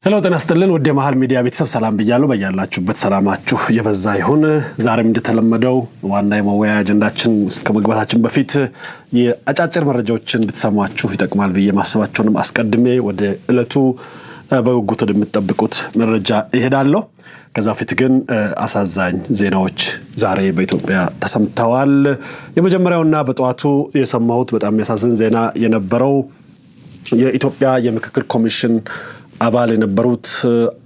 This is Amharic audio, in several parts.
Hello፣ ጤና ይስጥልን ውድ የመሀል ሚዲያ ቤተሰብ፣ ሰላም ብያለሁ። በያላችሁበት ሰላማችሁ የበዛ ይሁን። ዛሬም እንደተለመደው ዋና የመወያያ አጀንዳችን ውስጥ ከመግባታችን በፊት የአጫጭር መረጃዎችን ብትሰሟችሁ ይጠቅማል ብዬ ማሰባቸውንም አስቀድሜ ወደ ዕለቱ በጉጉት ወደምትጠብቁት መረጃ ይሄዳለሁ። ከዛ በፊት ግን አሳዛኝ ዜናዎች ዛሬ በኢትዮጵያ ተሰምተዋል። የመጀመሪያውና በጠዋቱ የሰማሁት በጣም የሚያሳዝን ዜና የነበረው የኢትዮጵያ የምክክር ኮሚሽን አባል የነበሩት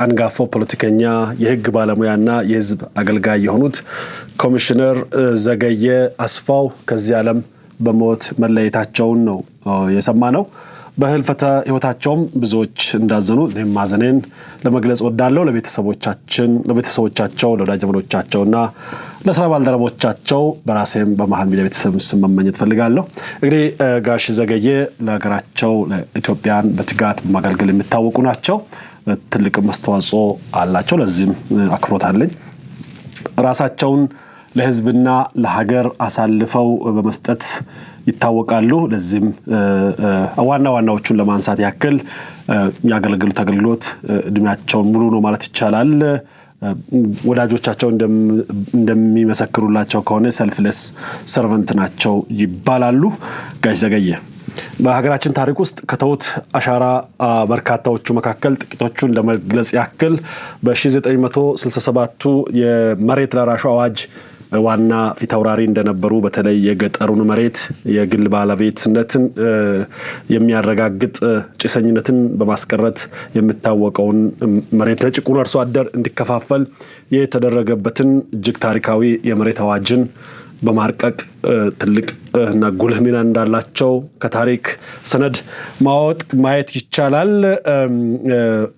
አንጋፋው ፖለቲከኛ፣ የሕግ ባለሙያና የሕዝብ አገልጋይ የሆኑት ኮሚሽነር ዘገየ አስፋው ከዚህ ዓለም በሞት መለየታቸውን ነው የሰማነው። በህልፈተ ህይወታቸውም ብዙዎች እንዳዘኑ እኔም ማዘኔን ለመግለጽ ወዳለሁ። ለቤተሰቦቻችን፣ ለቤተሰቦቻቸው፣ ለወዳጅ ዘመዶቻቸውና ለስራ ባልደረቦቻቸው በራሴም በመሀል ሚዲያ ቤተሰብ ስም መመኘት ፈልጋለሁ። እንግዲህ ጋሽ ዘገየ ለሀገራቸው ለኢትዮጵያን በትጋት በማገልገል የሚታወቁ ናቸው። ትልቅም አስተዋጽኦ አላቸው። ለዚህም አክብሮት አለኝ። ራሳቸውን ለህዝብና ለሀገር አሳልፈው በመስጠት ይታወቃሉ። ለዚህም ዋና ዋናዎቹን ለማንሳት ያክል ያገለገሉት አገልግሎት እድሜያቸውን ሙሉ ነው ማለት ይቻላል። ወዳጆቻቸው እንደሚመሰክሩላቸው ከሆነ selfless servant ናቸው ይባላሉ። ጋሽ ዘገየ በሀገራችን ታሪክ ውስጥ ከተዉት አሻራ በርካታዎቹ መካከል ጥቂቶቹን ለመግለጽ ያክል በ1967ቱ የመሬት ላራሹ አዋጅ ዋና ፊታውራሪ እንደነበሩ፣ በተለይ የገጠሩን መሬት የግል ባለቤትነትን የሚያረጋግጥ፣ ጭሰኝነትን በማስቀረት የሚታወቀውን መሬት ለጭቁኑ አርሶ አደር እንዲከፋፈል የተደረገበትን እጅግ ታሪካዊ የመሬት አዋጅን በማርቀቅ ትልቅ እና ጉልህ ሚና እንዳላቸው ከታሪክ ሰነድ ማወቅ ማየት ይቻላል።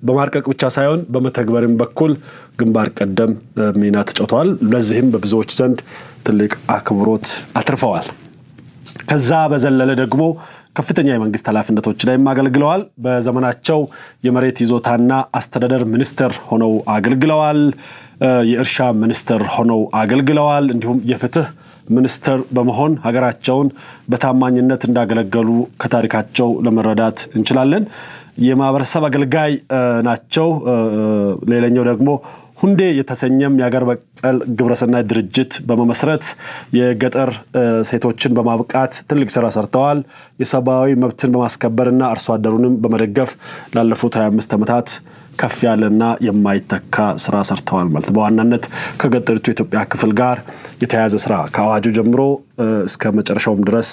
በማርቀቅ ብቻ ሳይሆን በመተግበርም በኩል ግንባር ቀደም ሚና ተጫውተዋል። ለዚህም በብዙዎች ዘንድ ትልቅ አክብሮት አትርፈዋል። ከዛ በዘለለ ደግሞ ከፍተኛ የመንግስት ኃላፊነቶች ላይም አገልግለዋል። በዘመናቸው የመሬት ይዞታና አስተዳደር ሚኒስትር ሆነው አገልግለዋል። የእርሻ ሚኒስትር ሆነው አገልግለዋል። እንዲሁም የፍትህ ሚኒስትር በመሆን ሀገራቸውን በታማኝነት እንዳገለገሉ ከታሪካቸው ለመረዳት እንችላለን። የማህበረሰብ አገልጋይ ናቸው። ሌላኛው ደግሞ ሁንዴ የተሰኘም የሀገር በቀል ግብረሰናይ ድርጅት በመመስረት የገጠር ሴቶችን በማብቃት ትልቅ ስራ ሰርተዋል። የሰብአዊ መብትን በማስከበርና አርሶ አደሩንም በመደገፍ ላለፉት 25 ዓመታት ከፍ ያለና የማይተካ ስራ ሰርተዋል ማለት፣ በዋናነት ከገጠሪቱ የኢትዮጵያ ክፍል ጋር የተያያዘ ስራ ከአዋጁ ጀምሮ እስከ መጨረሻውም ድረስ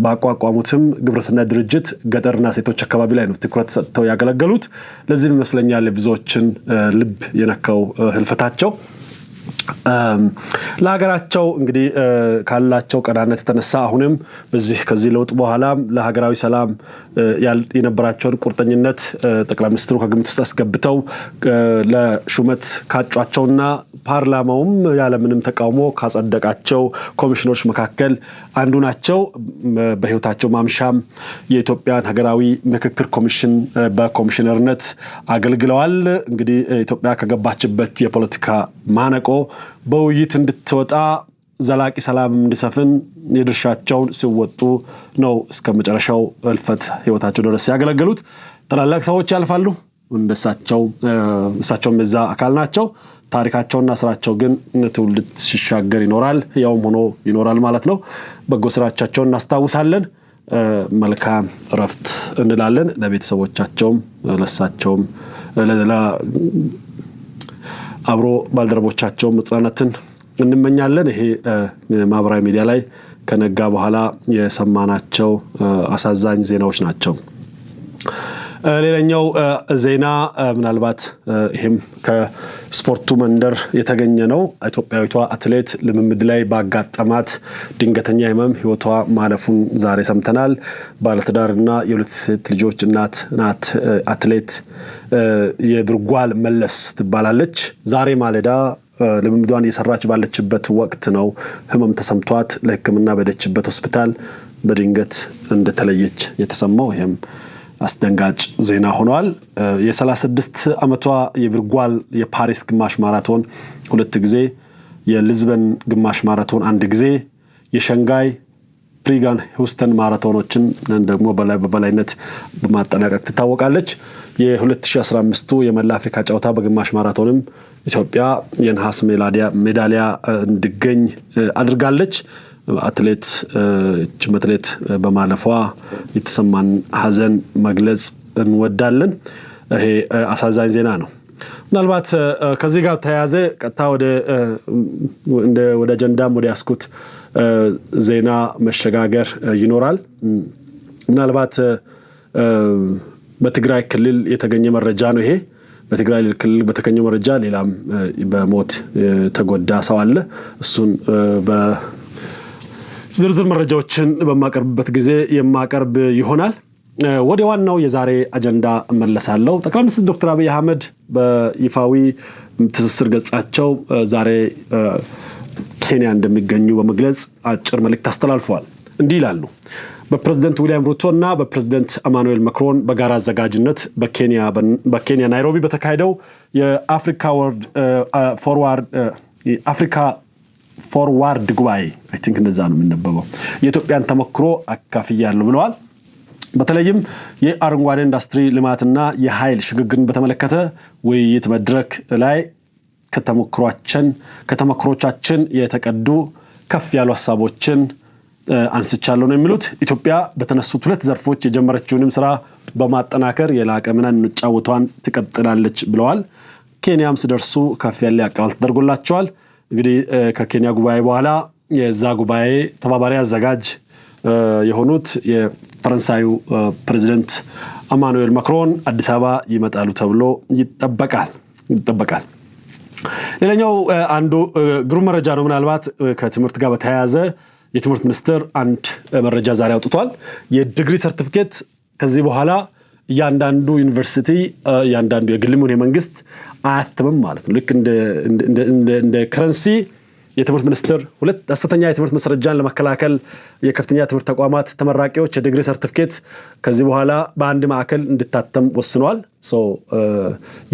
ባቋቋሙትም ግብረሰናይ ድርጅት ገጠርና ሴቶች አካባቢ ላይ ነው ትኩረት ሰጥተው ያገለገሉት። ለዚህም ይመስለኛል የብዙዎችን ልብ የነካው ህልፈታቸው። ለሀገራቸው እንግዲህ ካላቸው ቀናነት የተነሳ አሁንም በዚህ ከዚህ ለውጥ በኋላም ለሀገራዊ ሰላም የነበራቸውን ቁርጠኝነት ጠቅላይ ሚኒስትሩ ከግምት ውስጥ አስገብተው ለሹመት ካጯቸውና ፓርላማውም ያለምንም ተቃውሞ ካጸደቃቸው ኮሚሽኖች መካከል አንዱ ናቸው። በህይወታቸው ማምሻም የኢትዮጵያን ሀገራዊ ምክክር ኮሚሽን በኮሚሽነርነት አገልግለዋል። እንግዲህ ኢትዮጵያ ከገባችበት የፖለቲካ ማነቆ በውይይት እንድትወጣ፣ ዘላቂ ሰላም እንዲሰፍን የድርሻቸውን ሲወጡ ነው እስከ መጨረሻው እልፈት ህይወታቸው ድረስ ያገለገሉት። ታላላቅ ሰዎች ያልፋሉ። እንደሳቸው እሳቸውም የዛ አካል ናቸው። ታሪካቸውና ስራቸው ግን ትውልድ ሲሻገር ይኖራል፣ ያውም ሆኖ ይኖራል ማለት ነው። በጎ ስራቻቸውን እናስታውሳለን። መልካም እረፍት እንላለን። ለቤተሰቦቻቸውም፣ ለሳቸውም፣ አብሮ ባልደረቦቻቸው መጽናናትን እንመኛለን። ይሄ ማህበራዊ ሚዲያ ላይ ከነጋ በኋላ የሰማናቸው አሳዛኝ ዜናዎች ናቸው። ሌላኛው ዜና ምናልባት ይህም ከስፖርቱ መንደር የተገኘ ነው። ኢትዮጵያዊቷ አትሌት ልምምድ ላይ ባጋጠማት ድንገተኛ ህመም ህይወቷ ማለፉን ዛሬ ሰምተናል። ባለትዳርና የሁለት ሴት ልጆች እናት ናት። አትሌት የብርጓል መለስ ትባላለች። ዛሬ ማለዳ ልምምዷን እየሰራች ባለችበት ወቅት ነው ህመም ተሰምቷት ለሕክምና በሄደችበት ሆስፒታል በድንገት እንደተለየች የተሰማው። ይህም አስደንጋጭ ዜና ሆኗል። የ36 ዓመቷ የብርጓል የፓሪስ ግማሽ ማራቶን ሁለት ጊዜ፣ የሊዝበን ግማሽ ማራቶን አንድ ጊዜ፣ የሸንጋይ ፕሪጋን ሂውስተን ማራቶኖችን ደግሞ በበላይነት በማጠናቀቅ ትታወቃለች። የ2015ቱ የመላ አፍሪካ ጨዋታ በግማሽ ማራቶንም ኢትዮጵያ የነሐስ ሜዳሊያ እንዲገኝ አድርጋለች። አትሌት አትሌት በማለፏ የተሰማን ሐዘን መግለጽ እንወዳለን። ይሄ አሳዛኝ ዜና ነው። ምናልባት ከዚህ ጋር ተያያዘ ቀጥታ ወደ አጀንዳም ወደ ያስኩት ዜና መሸጋገር ይኖራል። ምናልባት በትግራይ ክልል የተገኘ መረጃ ነው ይሄ። በትግራይ ክልል በተገኘ መረጃ ሌላም በሞት የተጎዳ ሰው አለ። እሱን በዝርዝር መረጃዎችን በማቀርብበት ጊዜ የማቀርብ ይሆናል። ወደ ዋናው የዛሬ አጀንዳ እመለሳለሁ። ጠቅላይ ሚኒስትር ዶክተር አብይ አህመድ በይፋዊ ትስስር ገጻቸው ዛሬ ኬንያ እንደሚገኙ በመግለጽ አጭር መልእክት አስተላልፈዋል። እንዲህ ይላሉ። በፕሬዝደንት ዊልያም ሩቶ እና በፕሬዝደንት አማኑኤል ማክሮን በጋራ አዘጋጅነት በኬንያ ናይሮቢ በተካሄደው የአፍሪካ Forward ጉባኤ፣ I think እንደዛ ነው የሚነበበው፣ የኢትዮጵያን ተሞክሮ አካፍያለሁ ብለዋል። በተለይም የአረንጓዴ ኢንዱስትሪ ልማትና የኃይል ሽግግርን በተመለከተ ውይይት መድረክ ላይ ከተሞክሮቻችን የተቀዱ ከፍ ያሉ ሀሳቦችን አንስቻለሁ ነው የሚሉት። ኢትዮጵያ በተነሱት ሁለት ዘርፎች የጀመረችውንም ስራ በማጠናከር የላቀ ሚናን መጫወቷን ትቀጥላለች ብለዋል። ኬንያም ሲደርሱ ከፍ ያለ አቀባበል ተደርጎላቸዋል። እንግዲህ ከኬንያ ጉባኤ በኋላ የዛ ጉባኤ ተባባሪ አዘጋጅ የሆኑት የፈረንሳዩ ፕሬዚደንት አማኑኤል ማክሮን አዲስ አበባ ይመጣሉ ተብሎ ይጠበቃል። ሌላኛው አንዱ ግሩም መረጃ ነው። ምናልባት ከትምህርት ጋር በተያያዘ የትምህርት ሚኒስቴር አንድ መረጃ ዛሬ አውጥቷል። የዲግሪ ሰርቲፊኬት ከዚህ በኋላ እያንዳንዱ ዩኒቨርሲቲ፣ እያንዳንዱ የግልም ይሁን የመንግስት አያትምም ማለት ነው። ልክ እንደ currency የትምህርት ሚኒስቴር ሁለት ሐሰተኛ የትምህርት ማስረጃን ለመከላከል የከፍተኛ ትምህርት ተቋማት ተመራቂዎች የዲግሪ ሰርቲፊኬት ከዚህ በኋላ በአንድ ማዕከል እንዲታተም ወስኗል።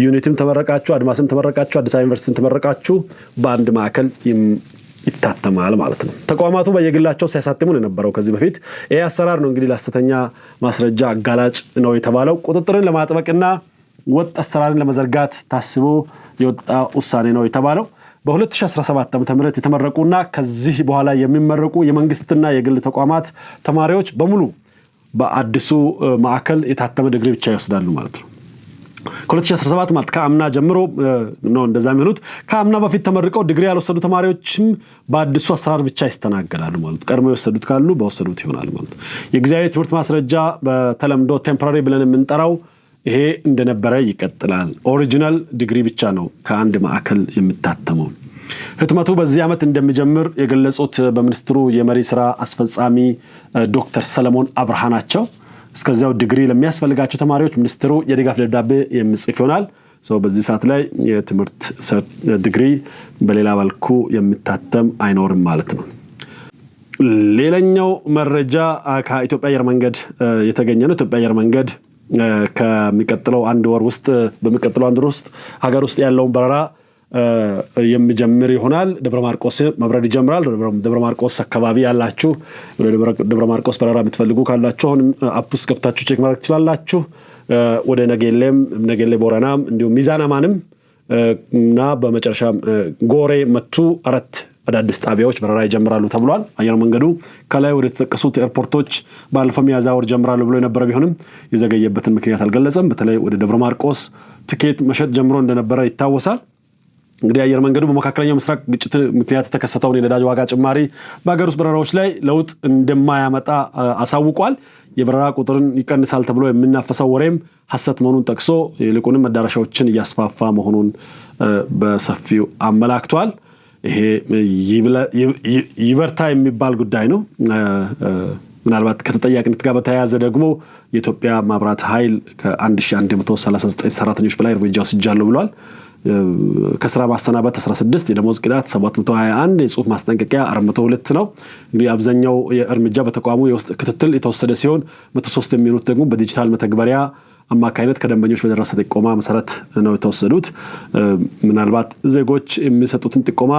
ዩኒቲም ተመረቃችሁ፣ አድማስም ተመረቃችሁ፣ አዲስ አበባ ዩኒቨርሲቲም ተመረቃችሁ በአንድ ማዕከል ይታተማል ማለት ነው። ተቋማቱ በየግላቸው ሲያሳትሙ ነው የነበረው ከዚህ በፊት። ይህ አሰራር ነው እንግዲህ ለሐሰተኛ ማስረጃ አጋላጭ ነው የተባለው። ቁጥጥርን ለማጥበቅና ወጥ አሰራርን ለመዘርጋት ታስቦ የወጣ ውሳኔ ነው የተባለው። በ2017 ዓ.ም የተመረቁና ከዚህ በኋላ የሚመረቁ የመንግስትና የግል ተቋማት ተማሪዎች በሙሉ በአዲሱ ማዕከል የታተመ ዲግሪ ብቻ ይወስዳሉ ማለት ነው። ከ2017 ማለት ከአምና ጀምሮ ነው እንደዛ የሚሆኑት። ከአምና በፊት ተመርቀው ዲግሪ ያልወሰዱ ተማሪዎችም በአዲሱ አሰራር ብቻ ይስተናገዳሉ ማለት፣ ቀድሞ የወሰዱት ካሉ በወሰዱት ይሆናል ማለት። የጊዜያዊ ትምህርት ማስረጃ በተለምዶ temporary ብለን የምንጠራው ይሄ እንደነበረ ይቀጥላል። Original ዲግሪ ብቻ ነው ከአንድ ማዕከል የሚታተመው። ህትመቱ በዚህ ዓመት እንደሚጀምር የገለጹት በሚኒስትሩ የመሪ ስራ አስፈጻሚ ዶክተር ሰለሞን አብርሃ ናቸው። እስከዚያው ዲግሪ ለሚያስፈልጋቸው ተማሪዎች ሚኒስትሩ የድጋፍ ደብዳቤ የሚጽፍ ይሆናል። በዚህ ሰዓት ላይ የትምህርት ዲግሪ በሌላ መልኩ የሚታተም አይኖርም ማለት ነው። ሌላኛው መረጃ ከኢትዮጵያ አየር መንገድ የተገኘ ነው። ኢትዮጵያ አየር መንገድ ከሚቀጥለው አንድ ወር ውስጥ በሚቀጥለው አንድ ወር ውስጥ ሀገር ውስጥ ያለውን በረራ የሚጀምር ይሆናል። ደብረ ማርቆስ መብረር ይጀምራል። ደብረ ማርቆስ አካባቢ ያላችሁ፣ ወደ ደብረ ማርቆስ በረራ የምትፈልጉ ካላችሁ አሁንም app ውስጥ ገብታችሁ check ማድረግ ትችላላችሁ። ወደ ነገሌም፣ ነገሌ ቦረናም፣ እንዲሁም ሚዛን አማንም እና በመጨረሻም ጎሬ መቱ አራት አዳዲስ ጣቢያዎች በረራ ይጀምራሉ ተብሏል። አየር መንገዱ ከላይ ወደ ተጠቀሱት ኤርፖርቶች ባለፈው ሚያዝያ ወር ጀምራሉ ብሎ የነበረ ቢሆንም የዘገየበትን ምክንያት አልገለጸም። በተለይ ወደ ደብረ ማርቆስ ትኬት መሸጥ ጀምሮ እንደነበረ ይታወሳል። እንግዲህ አየር መንገዱ በመካከለኛው ምስራቅ ግጭት ምክንያት የተከሰተውን የነዳጅ ዋጋ ጭማሪ በሀገር ውስጥ በረራዎች ላይ ለውጥ እንደማያመጣ አሳውቋል። የበረራ ቁጥርን ይቀንሳል ተብሎ የሚናፈሰው ወሬም ሐሰት መሆኑን ጠቅሶ ይልቁንም መዳረሻዎችን እያስፋፋ መሆኑን በሰፊው አመላክቷል። ይሄ ይበርታ የሚባል ጉዳይ ነው። ምናልባት ከተጠያቂነት ጋር በተያያዘ ደግሞ የኢትዮጵያ መብራት ኃይል ከ1139 ሰራተኞች በላይ እርምጃ ወስጃለሁ ብሏል። ከስራ ማሰናበት 16፣ የደሞዝ ቅጣት 721፣ የጽሁፍ ማስጠንቀቂያ 402 ነው። እንግዲህ አብዛኛው እርምጃ በተቋሙ የውስጥ ክትትል የተወሰደ ሲሆን 103 የሚሆኑት ደግሞ በዲጂታል መተግበሪያ አማካይነት ከደንበኞች በደረሰ ጥቆማ መሰረት ነው የተወሰዱት። ምናልባት ዜጎች የሚሰጡትን ጥቆማ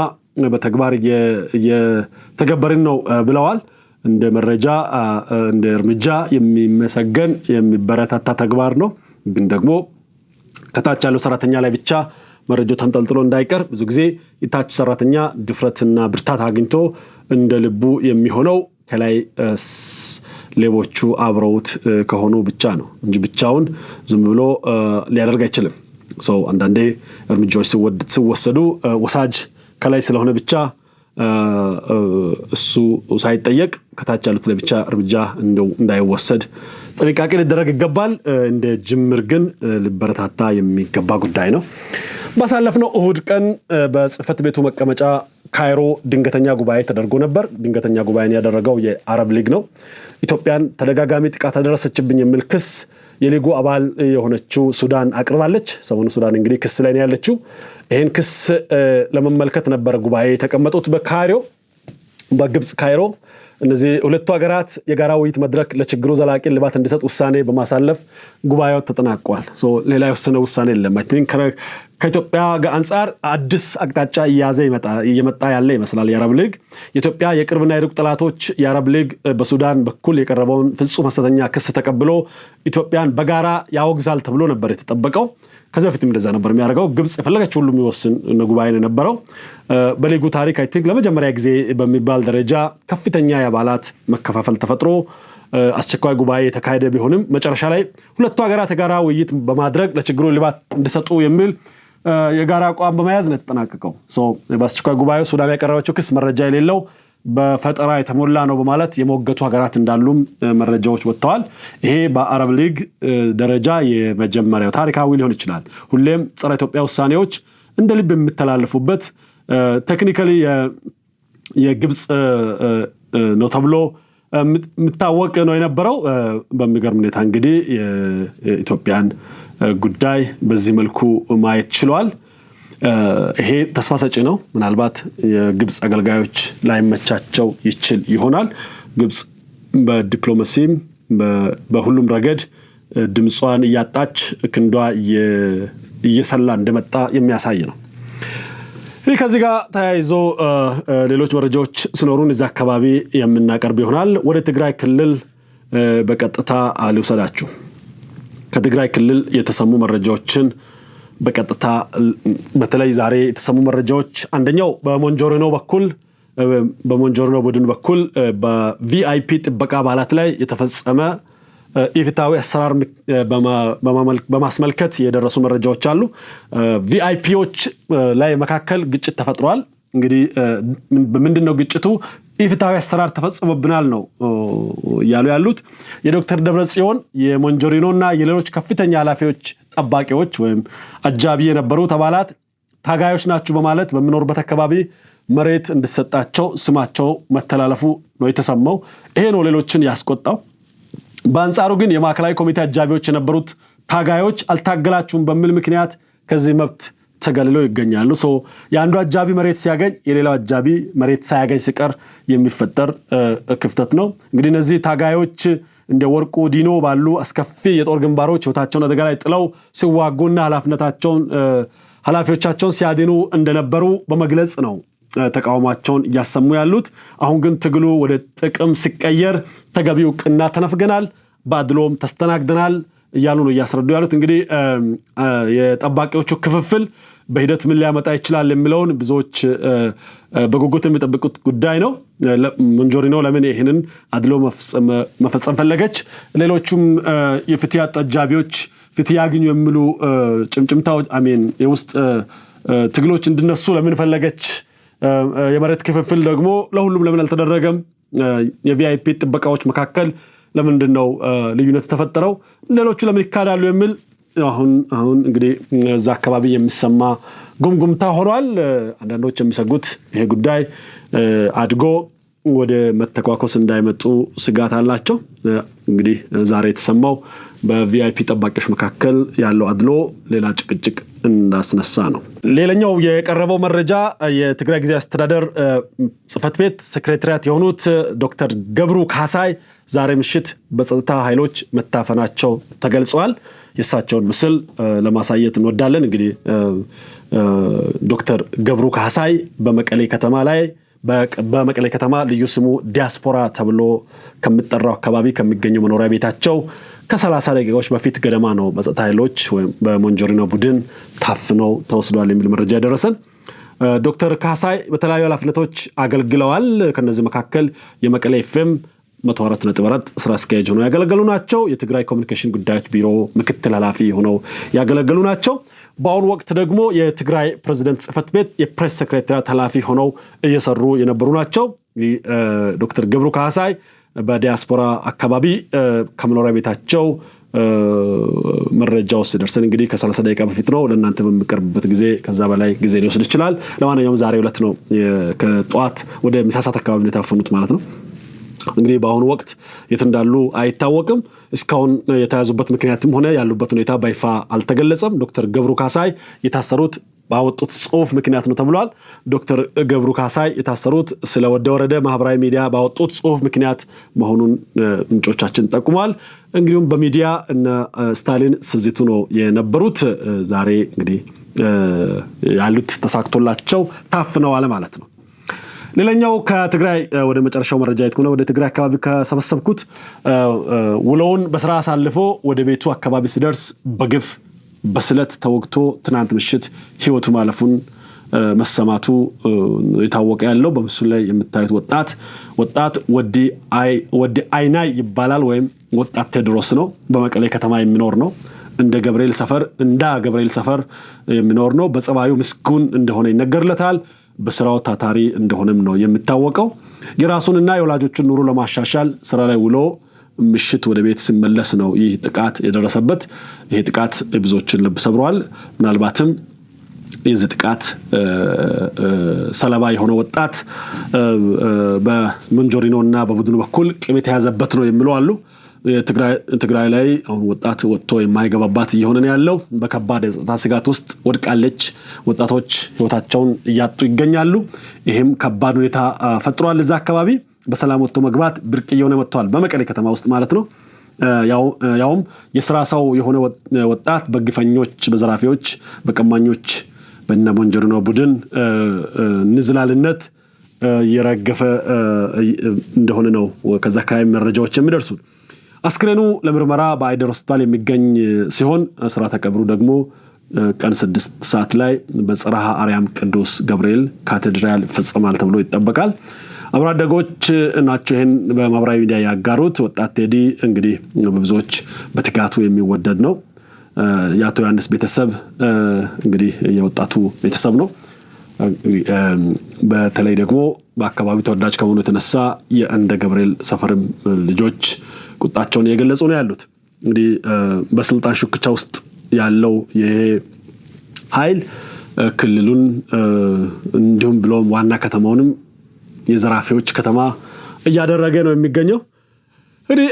በተግባር እየተገበርን ነው ብለዋል። እንደ መረጃ እንደ እርምጃ የሚመሰገን የሚበረታታ ተግባር ነው። ግን ደግሞ ከታች ያለው ሰራተኛ ላይ ብቻ መረጃው ተንጠልጥሎ እንዳይቀር፣ ብዙ ጊዜ የታች ሰራተኛ ድፍረትና ብርታት አግኝቶ እንደ ልቡ የሚሆነው ከላይ ሌቦቹ አብረውት ከሆኑ ብቻ ነው እንጂ ብቻውን ዝም ብሎ ሊያደርግ አይችልም። So አንዳንዴ እርምጃዎች ሲወሰዱ ወሳጅ ከላይ ስለሆነ ብቻ እሱ ሳይጠየቅ ከታች ያሉት ላይ ብቻ እርምጃ እንዳይወሰድ ጥንቃቄ ሊደረግ ይገባል። እንደ ጅምር ግን ሊበረታታ የሚገባ ጉዳይ ነው። ባሳለፍነው እሁድ ቀን በጽህፈት ቤቱ መቀመጫ ካይሮ ድንገተኛ ጉባኤ ተደርጎ ነበር። ድንገተኛ ጉባኤን ያደረገው የአረብ ሊግ ነው። ኢትዮጵያን ተደጋጋሚ ጥቃት አደረሰችብኝ የሚል ክስ የሊጉ አባል የሆነችው ሱዳን አቅርባለች። ሰሞኑ ሱዳን እንግዲህ ክስ ላይ ነው ያለችው። ይህን ክስ ለመመልከት ነበረ ጉባኤ የተቀመጡት በካይሮ፣ በግብፅ ካይሮ። እነዚህ ሁለቱ ሀገራት የጋራ ውይይት መድረክ ለችግሩ ዘላቂ እልባት እንዲሰጥ ውሳኔ በማሳለፍ ጉባኤው ተጠናቋል። So ሌላ የወሰነ ውሳኔ የለም። I think ከኢትዮጵያ አንጻር አዲስ አቅጣጫ እየያዘ እየመጣ ያለ ይመስላል። የአረብ ሊግ የኢትዮጵያ የቅርብና የሩቅ ጠላቶች የአረብ ሊግ በሱዳን በኩል የቀረበውን ፍጹም ሐሰተኛ ክስ ተቀብሎ ኢትዮጵያን በጋራ ያወግዛል ተብሎ ነበር የተጠበቀው። ከዚህ በፊትም እንደዛ ነበር የሚያደርገው። ግብፅ የፈለገችው ሁሉ የሚወስን ጉባኤ ነው የነበረው። በሊጉ ታሪክ I think ለመጀመሪያ ጊዜ በሚባል ደረጃ ከፍተኛ የአባላት መከፋፈል ተፈጥሮ አስቸኳይ ጉባኤ የተካሄደ ቢሆንም መጨረሻ ላይ ሁለቱ ሀገራት የጋራ ውይይት በማድረግ ለችግሩ እልባት እንዲሰጡ የሚል የጋራ አቋም በመያዝ ነው የተጠናቀቀው። So በአስቸኳይ ጉባኤው ሱዳን ያቀረበችው ክስ መረጃ የሌለው፣ በፈጠራ የተሞላ ነው በማለት የሞገቱ ሀገራት እንዳሉም መረጃዎች ወጥተዋል። ይሄ በአረብ ሊግ ደረጃ የመጀመሪያው ታሪካዊ ሊሆን ይችላል። ሁሌም ጸረ ኢትዮጵያ ውሳኔዎች እንደ ልብ የሚተላለፉበት፣ technically የግብፅ ነው ተብሎ የሚታወቅ ነው የነበረው። በሚገርም ሁኔታ እንግዲህ የኢትዮጵያን ጉዳይ በዚህ መልኩ ማየት ችሏል። ይሄ ተስፋ ሰጪ ነው። ምናልባት የግብፅ አገልጋዮች ላይመቻቸው ይችል ይሆናል። ግብፅ በዲፕሎማሲም በሁሉም ረገድ ድምጿን እያጣች ክንዷ እየሰላ እንደመጣ የሚያሳይ ነው። ይህ ከዚህ ጋር ተያይዞ ሌሎች መረጃዎች ሲኖሩን እዚያ አካባቢ የምናቀርብ ይሆናል። ወደ ትግራይ ክልል በቀጥታ ልውሰዳችሁ። ከትግራይ ክልል የተሰሙ መረጃዎችን በቀጥታ፣ በተለይ ዛሬ የተሰሙ መረጃዎች፣ አንደኛው በሞንጆሪኖ በኩል፣ በሞንጆሪኖ ቡድን በኩል በ VIP ጥበቃ አባላት ላይ የተፈጸመ ኢፍትሐዊ አሰራር በማስመልከት የደረሱ መረጃዎች አሉ። VIP ዎች ላይ መካከል ግጭት ተፈጥሯል። እንግዲህ ምንድን ነው ግጭቱ? ኢፍትሐዊ አሰራር ተፈጽሞብናል ነው እያሉ ያሉት። የዶክተር ደብረ ጽዮን፣ የሞንጆሪኖ እና የሌሎች ከፍተኛ ኃላፊዎች ጠባቂዎች ወይም አጃቢ የነበሩት አባላት ታጋዮች ናችሁ በማለት በሚኖሩበት አካባቢ መሬት እንዲሰጣቸው ስማቸው መተላለፉ ነው የተሰማው። ይሄ ነው ሌሎችን ያስቆጣው። በአንጻሩ ግን የማዕከላዊ ኮሚቴ አጃቢዎች የነበሩት ታጋዮች አልታገላችሁም በሚል ምክንያት ከዚህ መብት ተገልለው ይገኛሉ። So የአንዱ አጃቢ መሬት ሲያገኝ የሌላው አጃቢ መሬት ሳያገኝ ሲቀር የሚፈጠር ክፍተት ነው። እንግዲህ እነዚህ ታጋዮች እንደ ወርቁ ዲኖ ባሉ አስከፊ የጦር ግንባሮች ሕይወታቸውን አደጋ ላይ ጥለው ሲዋጉና ኃላፊነታቸውን ኃላፊዎቻቸውን ሲያድኑ እንደነበሩ በመግለጽ ነው ተቃውሟቸውን እያሰሙ ያሉት። አሁን ግን ትግሉ ወደ ጥቅም ሲቀየር ተገቢ እውቅና ተነፍገናል፣ በአድሎም ተስተናግደናል እያሉ ነው እያስረዱ ያሉት። እንግዲህ የጠባቂዎቹ ክፍፍል በሂደት ምን ሊያመጣ ይችላል የሚለውን ብዙዎች በጉጉት የሚጠብቁት ጉዳይ ነው። ሞንጆሪኖ ለምን ይህንን አድሎ መፈጸም ፈለገች? ሌሎቹም የፍትህ ያጡ አጃቢዎች ፍትህ ያግኙ የሚሉ ጭምጭምታዎች፣ I mean የውስጥ ትግሎች እንዲነሱ ለምን ፈለገች? የመሬት ክፍፍል ደግሞ ለሁሉም ለምን አልተደረገም? የ VIP ጥበቃዎች መካከል ለምንድን ነው ልዩነት የተፈጠረው? ሌሎቹ ለምን ይካዳሉ? የሚል አሁን አሁን እንግዲህ እዛ አካባቢ የሚሰማ ጉምጉምታ ሆኗል። አንዳንዶች የሚሰጉት ይሄ ጉዳይ አድጎ ወደ መተኳኮስ እንዳይመጡ ስጋት አላቸው። እንግዲህ ዛሬ የተሰማው በ VIP ጠባቂዎች መካከል ያለው አድሎ ሌላ ጭቅጭቅ እንዳስነሳ ነው። ሌላኛው የቀረበው መረጃ የትግራይ ጊዜያዊ አስተዳደር ጽሕፈት ቤት secretariat የሆኑት ዶክተር ገብሩ ካሳይ ዛሬ ምሽት በጸጥታ ኃይሎች መታፈናቸው ተገልጸዋል። የእሳቸውን ምስል ለማሳየት እንወዳለን። እንግዲህ ዶክተር ገብሩ ካሳይ በመቀሌ ከተማ ላይ በመቀሌ ከተማ ልዩ ስሙ ዲያስፖራ ተብሎ ከሚጠራው አካባቢ ከሚገኘው መኖሪያ ቤታቸው ከ30 ደቂቃዎች በፊት ገደማ ነው በጸጥታ ኃይሎች ወይም በሞንጆሪኖ ቡድን ታፍነው ተወስዷል የሚል መረጃ የደረሰን። ዶክተር ካህሳይ በተለያዩ ኃላፊነቶች አገልግለዋል። ከነዚህ መካከል የመቀሌ ኤፍኤም 104.4 ስራ አስኪያጅ ሆነው ያገለገሉ ናቸው። የትግራይ ኮሚኒኬሽን ጉዳዮች ቢሮ ምክትል ኃላፊ ሆነው ያገለገሉ ናቸው። በአሁኑ ወቅት ደግሞ የትግራይ ፕሬዚደንት ጽሕፈት ቤት የፕሬስ ሴክሬታሪያት ኃላፊ ሆነው እየሰሩ የነበሩ ናቸው። ዶክተር ገብሩ ካህሳይ በዲያስፖራ አካባቢ ከመኖሪያ ቤታቸው መረጃው ሲደርሰን እንግዲህ ከ30 ደቂቃ በፊት ነው። ለእናንተ በሚቀርብበት ጊዜ ከዛ በላይ ጊዜ ሊወስድ ይችላል። ለማንኛውም ዛሬ ዕለት ነው ከጠዋት ወደ ምሳ ሰዓት አካባቢ ነው የታፈኑት ማለት ነው። እንግዲህ በአሁኑ ወቅት የት እንዳሉ አይታወቅም። እስካሁን የተያዙበት ምክንያትም ሆነ ያሉበት ሁኔታ በይፋ አልተገለጸም። ዶክተር ገብሩ ካህሳይ የታሰሩት ባወጡት ጽሁፍ ምክንያት ነው ተብሏል። ዶክተር ገብሩ ካህሳይ የታሰሩት ስለ ወደ ወረደ ማህበራዊ ሚዲያ ባወጡት ጽሁፍ ምክንያት መሆኑን ምንጮቻችን ጠቁመዋል። እንግዲሁም በሚዲያ እነ ስታሊን ስዚቱ ነው የነበሩት። ዛሬ እንግዲህ ያሉት ተሳክቶላቸው ታፍነዋል ማለት ነው። ሌላኛው ከትግራይ ወደ መጨረሻው መረጃ የት ሆነ ወደ ትግራይ አካባቢ ከሰበሰብኩት ውሎውን በስራ አሳልፎ ወደ ቤቱ አካባቢ ሲደርስ በግፍ በስለት ተወግቶ ትናንት ምሽት ህይወቱ ማለፉን መሰማቱ የታወቀ ያለው በምስሉ ላይ የምታዩት ወጣት ወዲ አይናይ ይባላል፣ ወይም ወጣት ቴዎድሮስ ነው። በመቀሌ ከተማ የሚኖር ነው። እንደ ገብርኤል ሰፈር እንዳ ገብርኤል ሰፈር የሚኖር ነው። በጸባዩ ምስጉን እንደሆነ ይነገርለታል። በስራው ታታሪ እንደሆነም ነው የሚታወቀው። የራሱንና የወላጆቹን ኑሮ ለማሻሻል ስራ ላይ ውሎ ምሽት ወደ ቤት ሲመለስ ነው ይህ ጥቃት የደረሰበት። ይህ ጥቃት የብዙዎችን ልብ ሰብሯል። ምናልባትም የዚህ ጥቃት ሰለባ የሆነ ወጣት በሞንጆሪኖ እና በቡድኑ በኩል ቂም የተያዘበት ነው የሚሉ አሉ። ትግራይ ላይ አሁን ወጣት ወጥቶ የማይገባባት እየሆነ ነው ያለው። በከባድ የጸጥታ ስጋት ውስጥ ወድቃለች። ወጣቶች ህይወታቸውን እያጡ ይገኛሉ። ይህም ከባድ ሁኔታ ፈጥሯል። እዛ አካባቢ በሰላም ወጥቶ መግባት ብርቅ እየሆነ መጥተዋል። በመቀሌ ከተማ ውስጥ ማለት ነው። ያውም የስራ ሰው የሆነ ወጣት በግፈኞች፣ በዘራፊዎች፣ በቀማኞች በነ ሞንጆሪኖ ቡድን ንዝላልነት እየረገፈ እንደሆነ ነው ከዛ አካባቢ መረጃዎች የሚደርሱ። አስክሬኑ ለምርመራ በአይደር ሆስፒታል የሚገኝ ሲሆን ስርዓተ ቀብሩ ደግሞ ቀን 6 ሰዓት ላይ በጽርሐ አርያም ቅዱስ ገብርኤል ካቴድራል ይፈጸማል ተብሎ ይጠበቃል። አብሮ አደጎች ናቸው ይህን በማህበራዊ ሚዲያ ያጋሩት። ወጣት ቴዲ እንግዲህ በብዙዎች በትጋቱ የሚወደድ ነው። የአቶ ዮሐንስ ቤተሰብ እንግዲህ የወጣቱ ቤተሰብ ነው። በተለይ ደግሞ በአካባቢው ተወዳጅ ከመሆኑ የተነሳ የእንደ ገብርኤል ሰፈርም ልጆች ቁጣቸውን እየገለጹ ነው ያሉት። እንግዲህ በስልጣን ሽኩቻ ውስጥ ያለው ይሄ ኃይል ክልሉን እንዲሁም ብሎም ዋና ከተማውንም የዘራፊዎች ከተማ እያደረገ ነው የሚገኘው። እንግዲህ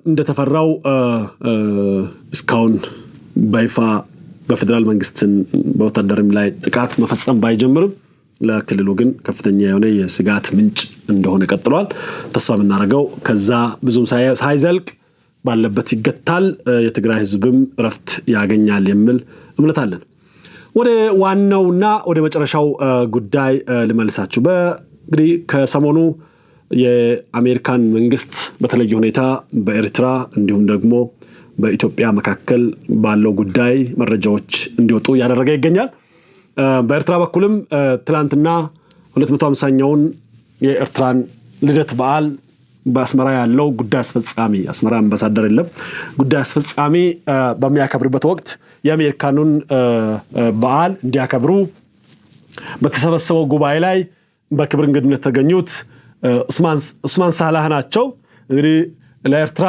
እንደተፈራው እስካሁን በይፋ በፌዴራል መንግስትን በወታደርም ላይ ጥቃት መፈጸም ባይጀምርም ለክልሉ ግን ከፍተኛ የሆነ የስጋት ምንጭ እንደሆነ ቀጥሏል። ተስፋ የምናደርገው ከዛ ብዙም ሳይዘልቅ ባለበት ይገታል፣ የትግራይ ህዝብም እረፍት ያገኛል የሚል እምነት አለን። ወደ ዋናውና ወደ መጨረሻው ጉዳይ ልመልሳችሁ። እንግዲህ ከሰሞኑ የአሜሪካን መንግስት በተለየ ሁኔታ በኤርትራ እንዲሁም ደግሞ በኢትዮጵያ መካከል ባለው ጉዳይ መረጃዎች እንዲወጡ እያደረገ ይገኛል። በኤርትራ በኩልም ትላንትና 250ኛውን የኤርትራን ልደት በዓል በአስመራ ያለው ጉዳይ አስፈጻሚ፣ አስመራ አምባሳደር የለም፣ ጉዳይ አስፈጻሚ በሚያከብርበት ወቅት የአሜሪካኑን በዓል እንዲያከብሩ በተሰበሰበው ጉባኤ ላይ በክብር እንግድነት የተገኙት ኡስማን ሳላህ ናቸው። እንግዲህ ለኤርትራ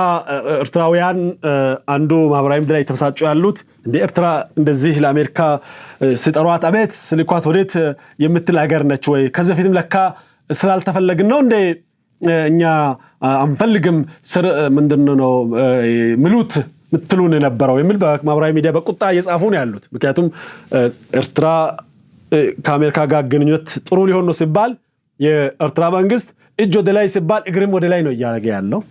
ኤርትራውያን አንዱ ማህበራዊ ሚዲያ ላይ የተበሳጩ ያሉት እንደ ኤርትራ እንደዚህ ለአሜሪካ ሲጠሯት አቤት ስልኳት ወዴት የምትል ሀገር ነች ወይ? ከዚህ በፊትም ለካ ስላልተፈለግን ነው እንዴ እኛ አንፈልግም ስር ምንድን ነው ምሉት ምትሉን የነበረው የሚል በማህበራዊ ሚዲያ በቁጣ እየጻፉ ነው ያሉት። ምክንያቱም ኤርትራ ከአሜሪካ ጋር ግንኙነት ጥሩ ሊሆን ነው ሲባል የኤርትራ መንግስት እጅ ወደ ላይ ሲባል እግርም ወደ ላይ ነው እያደረገ ያለው።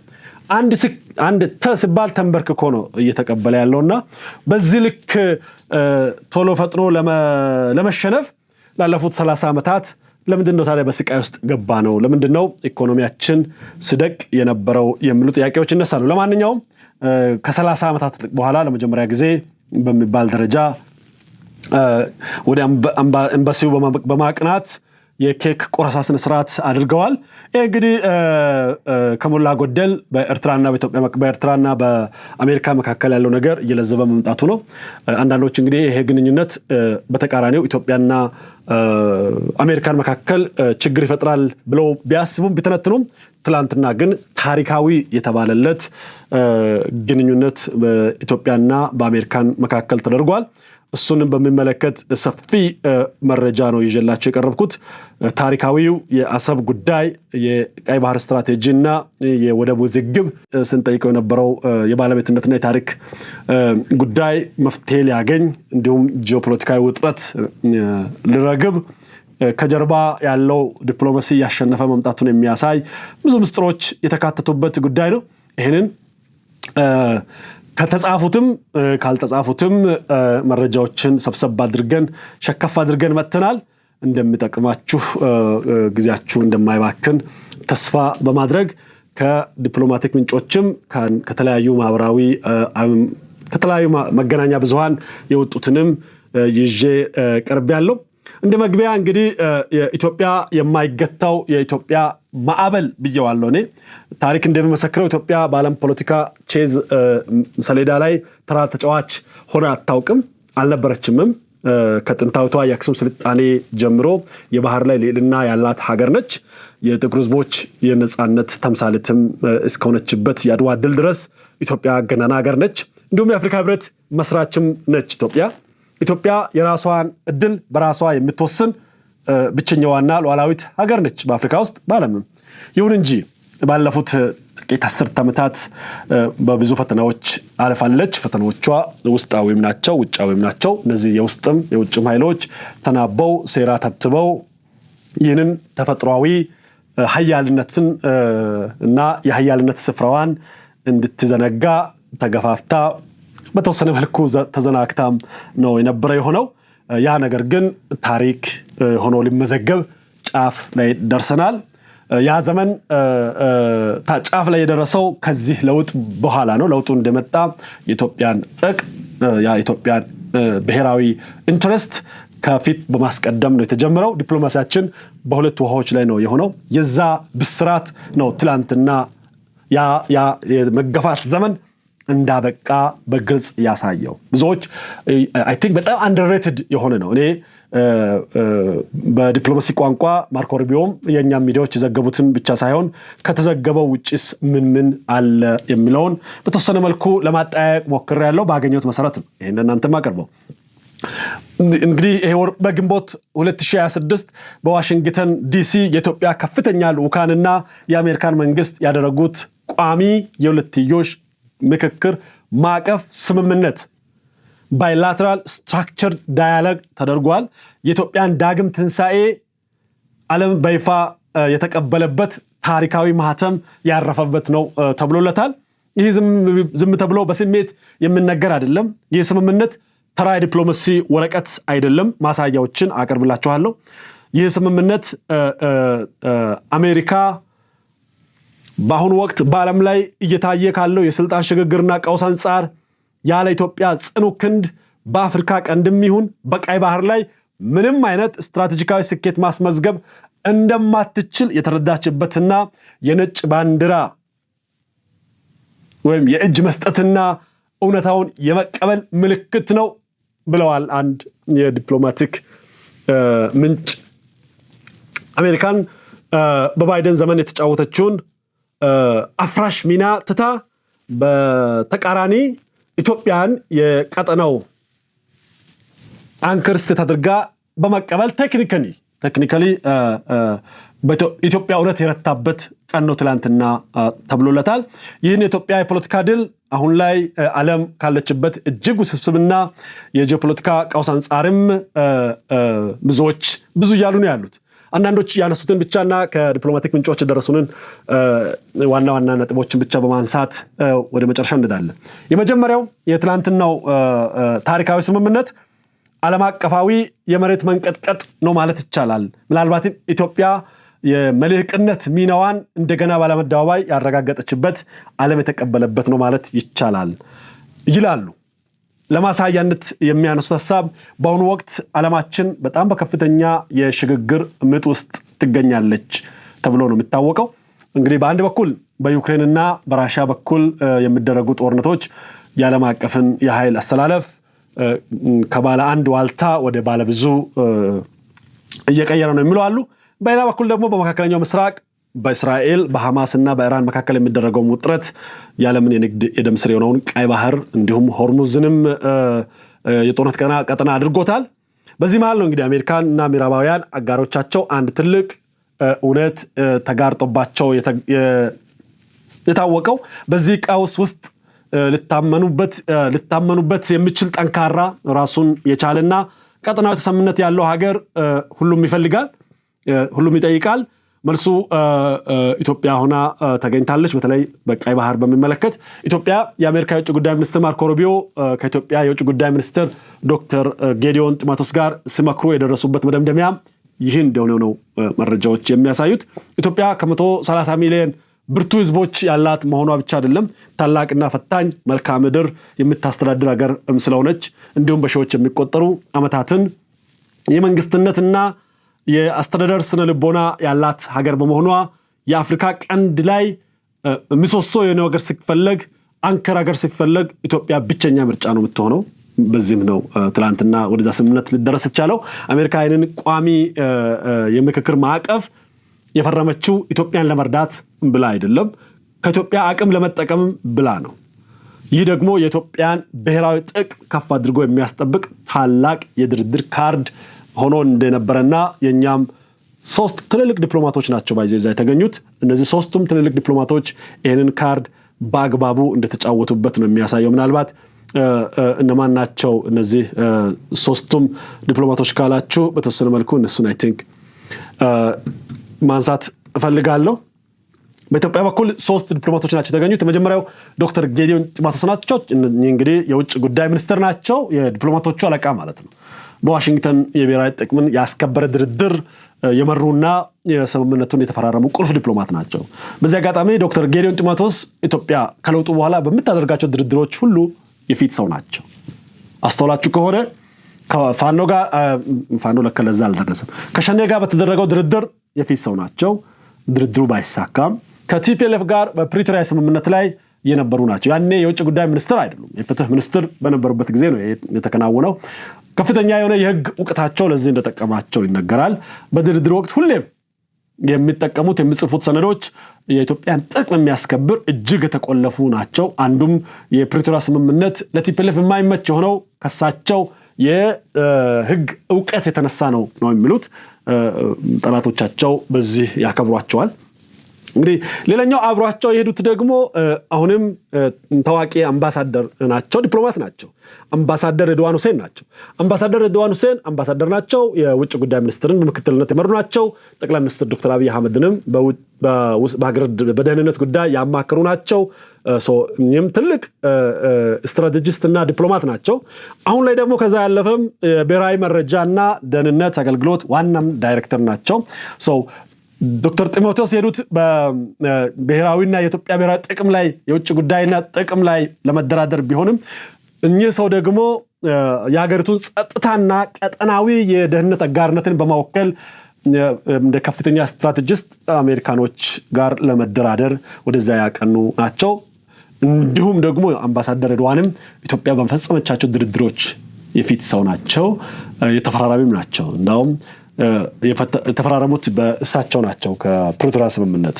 አንድ ተ ሲባል ተንበርክኮ ነው እየተቀበለ ያለውና በዚህ ልክ ቶሎ ፈጥኖ ለመሸነፍ ላለፉት 30 ዓመታት ለምንድን ነው ታዲያ በስቃይ ውስጥ ገባ ነው? ለምንድን ነው ኢኮኖሚያችን ሲደቅ የነበረው የሚሉ ጥያቄዎች ይነሳሉ። ለማንኛውም ከ30 ዓመታት በኋላ ለመጀመሪያ ጊዜ በሚባል ደረጃ ወደ ኤምባሲው በማቅናት የኬክ ቆረሳ ስነስርዓት አድርገዋል። ይህ እንግዲህ ከሞላ ጎደል በኤርትራና በኢትዮጵያ፣ በኤርትራና በአሜሪካ መካከል ያለው ነገር እየለዘበ መምጣቱ ነው። አንዳንዶች እንግዲህ ይሄ ግንኙነት በተቃራኒው ኢትዮጵያና አሜሪካን መካከል ችግር ይፈጥራል ብለው ቢያስቡም ቢተነትኑም፣ ትላንትና ግን ታሪካዊ የተባለለት ግንኙነት በኢትዮጵያና በአሜሪካን መካከል ተደርጓል። እሱንም በሚመለከት ሰፊ መረጃ ነው ይዤላችሁ የቀረብኩት። ታሪካዊው የአሰብ ጉዳይ፣ የቀይ ባህር ስትራቴጂ እና የወደብ ውዝግብ፣ ስንጠይቀው የነበረው የባለቤትነትና የታሪክ ጉዳይ መፍትሄ ሊያገኝ፣ እንዲሁም ጂኦፖለቲካዊ ውጥረት ሊረግብ፣ ከጀርባ ያለው ዲፕሎማሲ እያሸነፈ መምጣቱን የሚያሳይ ብዙ ምስጢሮች የተካተቱበት ጉዳይ ነው። ይህንን ከተጻፉትም ካልተጻፉትም መረጃዎችን ሰብሰብ አድርገን፣ ሸከፍ አድርገን መጥተናል። እንደሚጠቅማችሁ፣ ጊዜያችሁ እንደማይባክን ተስፋ በማድረግ ከዲፕሎማቲክ ምንጮችም ከተለያዩ ማህበራዊ፣ ከተለያዩ መገናኛ ብዙሃን የወጡትንም ይዤ ቀርቤያለሁ። እንደ መግቢያ እንግዲህ የኢትዮጵያ የማይገታው የኢትዮጵያ ማዕበል ብየዋለሁ እኔ። ታሪክ እንደሚመሰክረው ኢትዮጵያ በዓለም ፖለቲካ ቼዝ ሰሌዳ ላይ ተራ ተጫዋች ሆና አታውቅም፣ አልነበረችምም። ከጥንታዊቷ የአክሱም ስልጣኔ ጀምሮ የባህር ላይ ልዕልና ያላት ሀገር ነች። የጥቁር ሕዝቦች የነፃነት ተምሳሌትም እስከሆነችበት የአድዋ ድል ድረስ ኢትዮጵያ ገናና ሀገር ነች። እንዲሁም የአፍሪካ ሕብረት መስራችም ነች ኢትዮጵያ። ኢትዮጵያ የራሷን እድል በራሷ የምትወስን ብቸኛዋና ሉዓላዊት ሀገር ነች በአፍሪካ ውስጥ፣ በዓለምም። ይሁን እንጂ ባለፉት ጥቂት አስርት ዓመታት በብዙ ፈተናዎች አልፋለች። ፈተናዎቿ ውስጣዊም ናቸው፣ ውጫዊም ናቸው። እነዚህ የውስጥም የውጭም ኃይሎች ተናበው፣ ሴራ ተብትበው ይህንን ተፈጥሯዊ ሀያልነትን እና የሀያልነት ስፍራዋን እንድትዘነጋ ተገፋፍታ፣ በተወሰነ መልኩ ተዘናግታም ነው የነበረ የሆነው። ያ ነገር ግን ታሪክ ሆኖ ሊመዘገብ ጫፍ ላይ ደርሰናል። ያ ዘመን ጫፍ ላይ የደረሰው ከዚህ ለውጥ በኋላ ነው። ለውጡ እንደመጣ የኢትዮጵያን ጥቅም፣ የኢትዮጵያን ብሔራዊ interest ከፊት በማስቀደም ነው የተጀመረው። ዲፕሎማሲያችን በሁለት ውሃዎች ላይ ነው የሆነው። የዛ ብስራት ነው ትላንትና ያ የመገፋት ዘመን እንዳበቃ በግልጽ ያሳየው። ብዙዎች I think በጣም underrated የሆነ ነው። እኔ በዲፕሎማሲ ቋንቋ ማርኮ ሩቢዮም የእኛም ሚዲያዎች የዘገቡትን ብቻ ሳይሆን ከተዘገበው ውጭስ ምን ምን አለ የሚለውን በተወሰነ መልኩ ለማጠያየቅ ሞክሬያለሁ። ባገኘሁት መሰረት ነው ይህን ለእናንተ ማቀርበው። እንግዲህ ይሄ ወር በግንቦት 2026 በዋሽንግተን ዲሲ የኢትዮጵያ ከፍተኛ ልዑካንና የአሜሪካን መንግስት ያደረጉት ቋሚ የሁለትዮሽ ምክክር ማዕቀፍ ስምምነት፣ bilateral structured dialogue ተደርጓል። የኢትዮጵያን ዳግም ትንሣኤ ዓለም በይፋ የተቀበለበት ታሪካዊ ማህተም ያረፈበት ነው ተብሎለታል። ይህ ዝም ተብሎ በስሜት የሚነገር አይደለም። ይህ ስምምነት ተራ የዲፕሎማሲ ወረቀት አይደለም። ማሳያዎችን አቀርብላችኋለሁ። ይህ ስምምነት አሜሪካ በአሁኑ ወቅት በዓለም ላይ እየታየ ካለው የስልጣን ሽግግርና ቀውስ አንጻር ያለ ኢትዮጵያ ጽኑ ክንድ በአፍሪካ ቀንድም ይሁን በቀይ ባህር ላይ ምንም አይነት ስትራቴጂካዊ ስኬት ማስመዝገብ እንደማትችል የተረዳችበትና የነጭ ባንዲራ ወይም የእጅ መስጠትና እውነታውን የመቀበል ምልክት ነው ብለዋል አንድ የዲፕሎማቲክ ምንጭ። አሜሪካን በባይደን ዘመን የተጫወተችውን አፍራሽ ሚና ትታ በተቃራኒ ኢትዮጵያን የቀጠናው anchor state አድርጋ በመቀበል technically ኢትዮጵያ እውነት የረታበት ቀን ነው ትላንትና ተብሎለታል። ይህን የኢትዮጵያ የፖለቲካ ድል አሁን ላይ ዓለም ካለችበት እጅግ ውስብስብና የጂኦፖለቲካ ቀውስ አንጻርም ብዙዎች ብዙ እያሉ ነው ያሉት። አንዳንዶች ያነሱትን ብቻና ከዲፕሎማቲክ ምንጮች የደረሱንን ዋና ዋና ነጥቦችን ብቻ በማንሳት ወደ መጨረሻው እንሄዳለን። የመጀመሪያው የትላንትናው ታሪካዊ ስምምነት ዓለም አቀፋዊ የመሬት መንቀጥቀጥ ነው ማለት ይቻላል። ምናልባትም ኢትዮጵያ የመልህቅነት ሚናዋን እንደገና በዓለም አደባባይ ያረጋገጠችበት፣ ዓለም የተቀበለበት ነው ማለት ይቻላል ይላሉ። ለማሳያነት የሚያነሱት ሀሳብ በአሁኑ ወቅት ዓለማችን በጣም በከፍተኛ የሽግግር ምጥ ውስጥ ትገኛለች ተብሎ ነው የሚታወቀው። እንግዲህ በአንድ በኩል በዩክሬንና በራሻ በኩል የሚደረጉ ጦርነቶች የዓለም አቀፍን የኃይል አሰላለፍ ከባለ አንድ ዋልታ ወደ ባለ ብዙ እየቀየረ ነው የሚሉ አሉ። በሌላ በኩል ደግሞ በመካከለኛው ምስራቅ በእስራኤል፣ በሐማስ እና በኢራን መካከል የሚደረገውን ውጥረት የዓለምን የንግድ የደም ስር የሆነውን ቀይ ባህር እንዲሁም ሆርሙዝንም የጦርነት ቀጠና አድርጎታል። በዚህ መሀል ነው እንግዲህ አሜሪካን እና ምዕራባውያን አጋሮቻቸው አንድ ትልቅ እውነት ተጋርጦባቸው የታወቀው። በዚህ ቀውስ ውስጥ ልታመኑበት የሚችል፣ ጠንካራ፣ ራሱን የቻለና ቀጠናዊ ተሰሚነት ያለው ሀገር ሁሉም ይፈልጋል፣ ሁሉም ይጠይቃል። መልሱ ኢትዮጵያ ሆና ተገኝታለች። በተለይ በቀይ ባህር በሚመለከት ኢትዮጵያ የአሜሪካ የውጭ ጉዳይ ሚኒስትር ማርኮ ሩቢዮ ከኢትዮጵያ የውጭ ጉዳይ ሚኒስትር ዶክተር ጌዲዮን ጢሞቴዎስ ጋር ሲመክሩ የደረሱበት መደምደሚያ ይህ እንደሆነ ነው መረጃዎች የሚያሳዩት። ኢትዮጵያ ከ130 ሚሊዮን ብርቱ ህዝቦች ያላት መሆኗ ብቻ አይደለም፣ ታላቅና ፈታኝ መልክዓ ምድር የምታስተዳድር ሀገር ስለሆነች እንዲሁም በሺዎች የሚቆጠሩ ዓመታትን የመንግስትነትና የአስተዳደር ስነ ልቦና ያላት ሀገር በመሆኗ የአፍሪካ ቀንድ ላይ ምሰሶ የሆነ ሀገር ሲፈለግ፣ anchor ሀገር ሲፈለግ ኢትዮጵያ ብቸኛ ምርጫ ነው የምትሆነው። በዚህም ነው ትላንትና ወደዛ ስምምነት ሊደረስ የቻለው። አሜሪካ ይህንን ቋሚ የምክክር ማዕቀፍ የፈረመችው ኢትዮጵያን ለመርዳት ብላ አይደለም፣ ከኢትዮጵያ አቅም ለመጠቀም ብላ ነው። ይህ ደግሞ የኢትዮጵያን ብሔራዊ ጥቅም ከፍ አድርጎ የሚያስጠብቅ ታላቅ የድርድር ካርድ ሆኖ እንደነበረና የእኛም ሶስት ትልልቅ ዲፕሎማቶች ናቸው by the way እዛ የተገኙት። እነዚህ ሶስቱም ትልልቅ ዲፕሎማቶች ይህንን ካርድ በአግባቡ እንደተጫወቱበት ነው የሚያሳየው። ምናልባት እነማን ናቸው እነዚህ ሶስቱም ዲፕሎማቶች ካላችሁ በተወሰነ መልኩ እነሱን I think ማንሳት እፈልጋለሁ። በኢትዮጵያ በኩል ሶስት ዲፕሎማቶች ናቸው የተገኙት። የመጀመሪያው ዶክተር ጌዲዮን ጢሞቴዎስ ናቸው። እኚህ እንግዲህ የውጭ ጉዳይ ሚኒስትር ናቸው፣ የዲፕሎማቶቹ አለቃ ማለት ነው። በዋሽንግተን የብሔራዊ ጥቅምን ያስከበረ ድርድር የመሩና የስምምነቱን የተፈራረሙ ቁልፍ ዲፕሎማት ናቸው። በዚህ አጋጣሚ ዶክተር ጌዲዮን ጢሞቴዎስ ኢትዮጵያ ከለውጡ በኋላ በምታደርጋቸው ድርድሮች ሁሉ የፊት ሰው ናቸው። አስተውላችሁ ከሆነ ከፋኖ ጋር፣ ፋኖ ለካ ለዛ አልደረሰም፣ ከሸኔ ጋር በተደረገው ድርድር የፊት ሰው ናቸው። ድርድሩ ባይሳካም ከ TPLF ጋር በፕሪቶሪያ ስምምነት ላይ የነበሩ ናቸው። ያኔ የውጭ ጉዳይ ሚኒስትር አይደሉም፣ የፍትህ ሚኒስትር በነበሩበት ጊዜ ነው የተከናወነው። ከፍተኛ የሆነ የህግ እውቀታቸው ለዚህ እንደጠቀማቸው ይነገራል። በድርድር ወቅት ሁሌም የሚጠቀሙት፣ የሚጽፉት ሰነዶች የኢትዮጵያን ጥቅም የሚያስከብር እጅግ የተቆለፉ ናቸው። አንዱም የፕሪቶሪያ ስምምነት ለ TPLF የማይመች የሆነው ከሳቸው የህግ እውቀት የተነሳ ነው ነው የሚሉት። ጠላቶቻቸው በዚህ ያከብሯቸዋል። እንግዲህ ሌላኛው አብሯቸው የሄዱት ደግሞ አሁንም ታዋቂ አምባሳደር ናቸው፣ ዲፕሎማት ናቸው። አምባሳደር ሬድዋን ሁሴን ናቸው። አምባሳደር ሬድዋን ሁሴን አምባሳደር ናቸው። የውጭ ጉዳይ ሚኒስትርን በምክትልነት የመሩ ናቸው። ጠቅላይ ሚኒስትር ዶክተር አብይ አህመድንም በሀገር በደህንነት ጉዳይ ያማከሩ ናቸው። እኚህም ትልቅ strategist እና ዲፕሎማት ናቸው። አሁን ላይ ደግሞ ከዛ ያለፈም የብሔራዊ መረጃና ደህንነት አገልግሎት ዋናም ዳይሬክተር ናቸው። ዶክተር ጢሞቴዎስ የሄዱት በብሔራዊና የኢትዮጵያ ብሔራዊ ጥቅም ላይ፣ የውጭ ጉዳይና ጥቅም ላይ ለመደራደር ቢሆንም እኚህ ሰው ደግሞ የሀገሪቱን ጸጥታና ቀጠናዊ የደህንነት አጋርነትን በመወከል እንደ ከፍተኛ strategist አሜሪካኖች ጋር ለመደራደር ወደዛ ያቀኑ ናቸው። እንዲሁም ደግሞ አምባሳደር ሬድዋንም ኢትዮጵያ በፈጸመቻቸው ድርድሮች የፊት ሰው ናቸው፣ የተፈራራሚም ናቸው። እንዳውም የተፈራረሙት በእሳቸው ናቸው ከፕሪቶሪያ ስምምነት።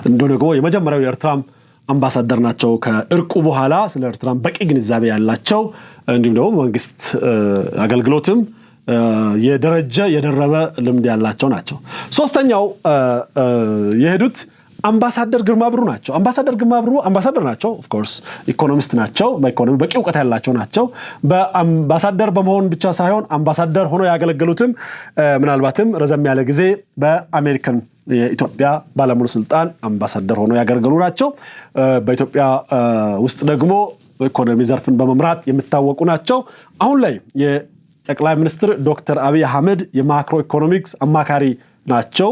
እንዲሁ ደግሞ የመጀመሪያው የኤርትራም አምባሳደር ናቸው። ከእርቁ በኋላ ስለ ኤርትራም በቂ ግንዛቤ ያላቸው እንዲሁም ደግሞ መንግስት አገልግሎትም የደረጀ የደረበ ልምድ ያላቸው ናቸው። ሶስተኛው የሄዱት አምባሳደር ግርማ ብሩ ናቸው። አምባሳደር ግርማ ብሩ አምባሳደር ናቸው። Of course ኢኮኖሚስት ናቸው። በኢኮኖሚ በቂ እውቀት ያላቸው ናቸው። በአምባሳደር በመሆን ብቻ ሳይሆን አምባሳደር ሆኖ ያገለገሉትም ምናልባትም ረዘም ያለ ጊዜ በአሜሪካን የኢትዮጵያ ባለሙሉ ስልጣን አምባሳደር ሆኖ ያገለገሉ ናቸው። በኢትዮጵያ ውስጥ ደግሞ ኢኮኖሚ ዘርፍን በመምራት የሚታወቁ ናቸው። አሁን ላይ የጠቅላይ ሚኒስትር ዶክተር አብይ አህመድ የ macroeconomics አማካሪ ናቸው።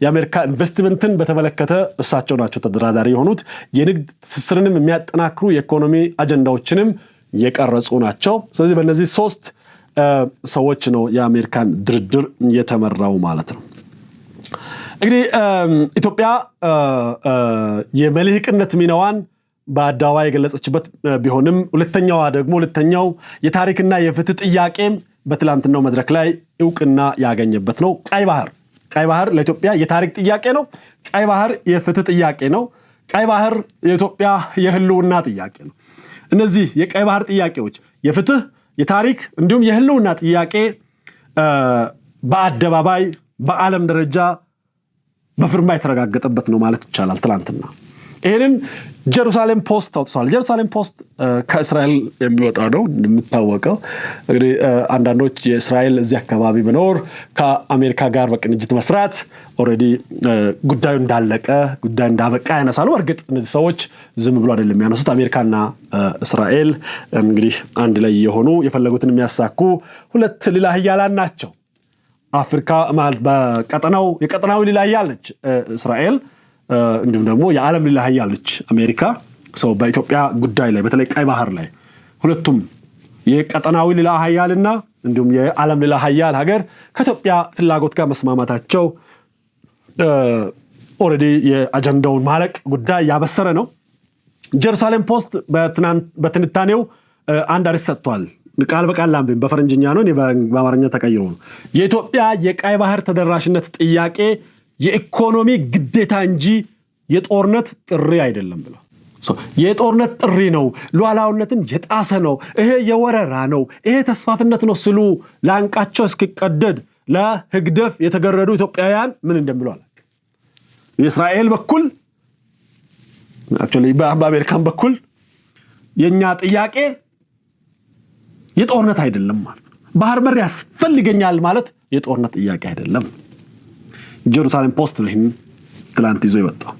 የአሜሪካ ኢንቨስትመንትን በተመለከተ እሳቸው ናቸው ተደራዳሪ የሆኑት። የንግድ ትስስርንም የሚያጠናክሩ የኢኮኖሚ አጀንዳዎችንም የቀረጹ ናቸው። ስለዚህ በእነዚህ ሶስት ሰዎች ነው የአሜሪካን ድርድር የተመራው ማለት ነው። እንግዲህ ኢትዮጵያ የመልህቅነት ሚናዋን በአደባባይ የገለጸችበት ቢሆንም ሁለተኛው የታሪክና የፍትህ ጥያቄም በትላንትናው መድረክ ላይ እውቅና ያገኘበት ነው። ቀይ ባህር ለኢትዮጵያ የታሪክ ጥያቄ ነው። ቀይ ባህር የፍትህ ጥያቄ ነው። ቀይ ባህር የኢትዮጵያ የህልውና ጥያቄ ነው። እነዚህ የቀይ ባህር ጥያቄዎች የፍትህ፣ የታሪክ እንዲሁም የህልውና ጥያቄ በአደባባይ በዓለም ደረጃ በፊርማ የተረጋገጠበት ነው ማለት ይቻላል። ትላንትና ይህንን Jerusalem Post አውጥቷል። Jerusalem Post ከእስራኤል የሚወጣ ነው እንደሚታወቀው። እንግዲህ አንዳንዶች የእስራኤል እዚህ አካባቢ መኖር፣ ከአሜሪካ ጋር በቅንጅት መስራት already ጉዳዩ እንዳለቀ፣ ጉዳዩ እንዳበቃ ያነሳሉ። እርግጥ እነዚህ ሰዎች ዝም ብሎ አይደለም የሚያነሱት። አሜሪካና እስራኤል እንግዲህ አንድ ላይ የሆኑ የፈለጉትን የሚያሳኩ ሁለት ሌላ ሀያላን ናቸው። አፍሪካ ማለት በቀጠናው የቀጠናዊ ሌላ ሀያል ነች እስራኤል፣ እንዲሁም ደግሞ የዓለም ሌላ ሀያል ነች አሜሪካ። So በኢትዮጵያ ጉዳይ ላይ፣ በተለይ ቀይ ባህር ላይ፣ ሁለቱም የቀጠናዊ ሌላ ሀያልና እንዲሁም የዓለም ሌላ ሀያል ሀገር ከኢትዮጵያ ፍላጎት ጋር መስማማታቸው already የአጀንዳውን ማለቅ ጉዳይ ያበሰረ ነው። Jerusalem Post በትንታኔው አንድ አርዕስት ሰጥቷል። ቃል በቃል ላንብብ፣ በፈረንጅኛ ነው፣ በአማርኛ ተቀይሮ ነው። የኢትዮጵያ የቀይ ባህር ተደራሽነት ጥያቄ የኢኮኖሚ ግዴታ እንጂ የጦርነት ጥሪ አይደለም ብሏል። So የጦርነት ጥሪ ነው፣ ሉዓላዊነትን የጣሰ ነው፣ ይሄ የወረራ ነው፣ ይሄ ተስፋፊነት ነው ሲሉ ላንቃቸው እስኪቀደድ ለህግደፍ የተገረዱ ኢትዮጵያውያን ምን እንደሚሉ አላውቅም። የእስራኤል በኩል፣ actually በአሜሪካን በኩል የእኛ ጥያቄ የጦርነት አይደለም ማለት ነው። ባህር በር ያስፈልገኛል ማለት የጦርነት ጥያቄ አይደለም። Jerusalem Post ነው ይህን ትላንት ይዞ የወጣው።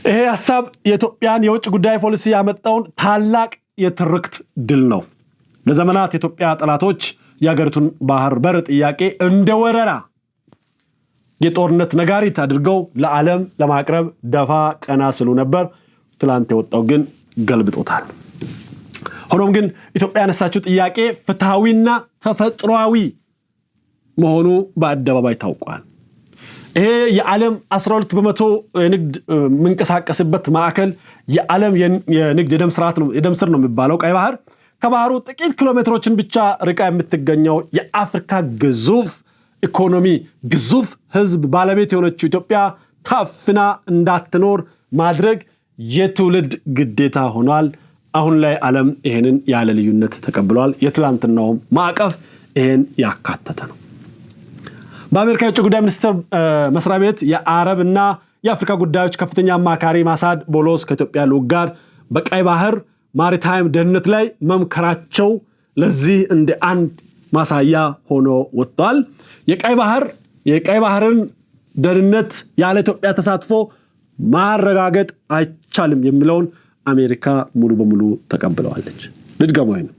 ይሄ ሀሳብ የኢትዮጵያን የውጭ ጉዳይ ፖሊሲ ያመጣውን ታላቅ የትርክት ድል ነው። ለዘመናት የኢትዮጵያ ጠላቶች የሀገሪቱን ባህር በር ጥያቄ እንደ ወረራ፣ የጦርነት ነጋሪት አድርገው ለዓለም ለማቅረብ ደፋ ቀና ሲሉ ነበር። ትላንት የወጣው ግን ገልብጦታል። ሆኖም ግን ኢትዮጵያ ያነሳችው ጥያቄ ፍትሐዊና ተፈጥሯዊ መሆኑ በአደባባይ ታውቋል። ይሄ የዓለም 12% የንግድ የሚንቀሳቀስበት ማዕከል፣ የዓለም የንግድ የደም ስርዓት ነው፣ የደም ስር ነው የሚባለው ቀይ ባህር፣ ከባህሩ ጥቂት ኪሎ ሜትሮችን ብቻ ርቃ የምትገኘው የአፍሪካ ግዙፍ ኢኮኖሚ፣ ግዙፍ ሕዝብ ባለቤት የሆነችው ኢትዮጵያ ታፍና እንዳትኖር ማድረግ የትውልድ ግዴታ ሆኗል። አሁን ላይ ዓለም ይሄንን ያለ ልዩነት ተቀብሏል። የትላንትናውም ማዕቀፍ ይሄን ያካተተ ነው። በአሜሪካ የውጭ ጉዳይ ሚኒስቴር መስሪያ ቤት የአረብ እና የአፍሪካ ጉዳዮች ከፍተኛ አማካሪ ማሳድ ቦሎስ ከኢትዮጵያ ልዑክ ጋር በቀይ ባህር maritime ደህንነት ላይ መምከራቸው ለዚህ እንደ አንድ ማሳያ ሆኖ ወጥቷል። የቀይ ባህርን ደህንነት ያለ ኢትዮጵያ ተሳትፎ ማረጋገጥ አይቻልም የሚለውን አሜሪካ ሙሉ በሙሉ ተቀብለዋለች። ልድገመው፣ ይሄን።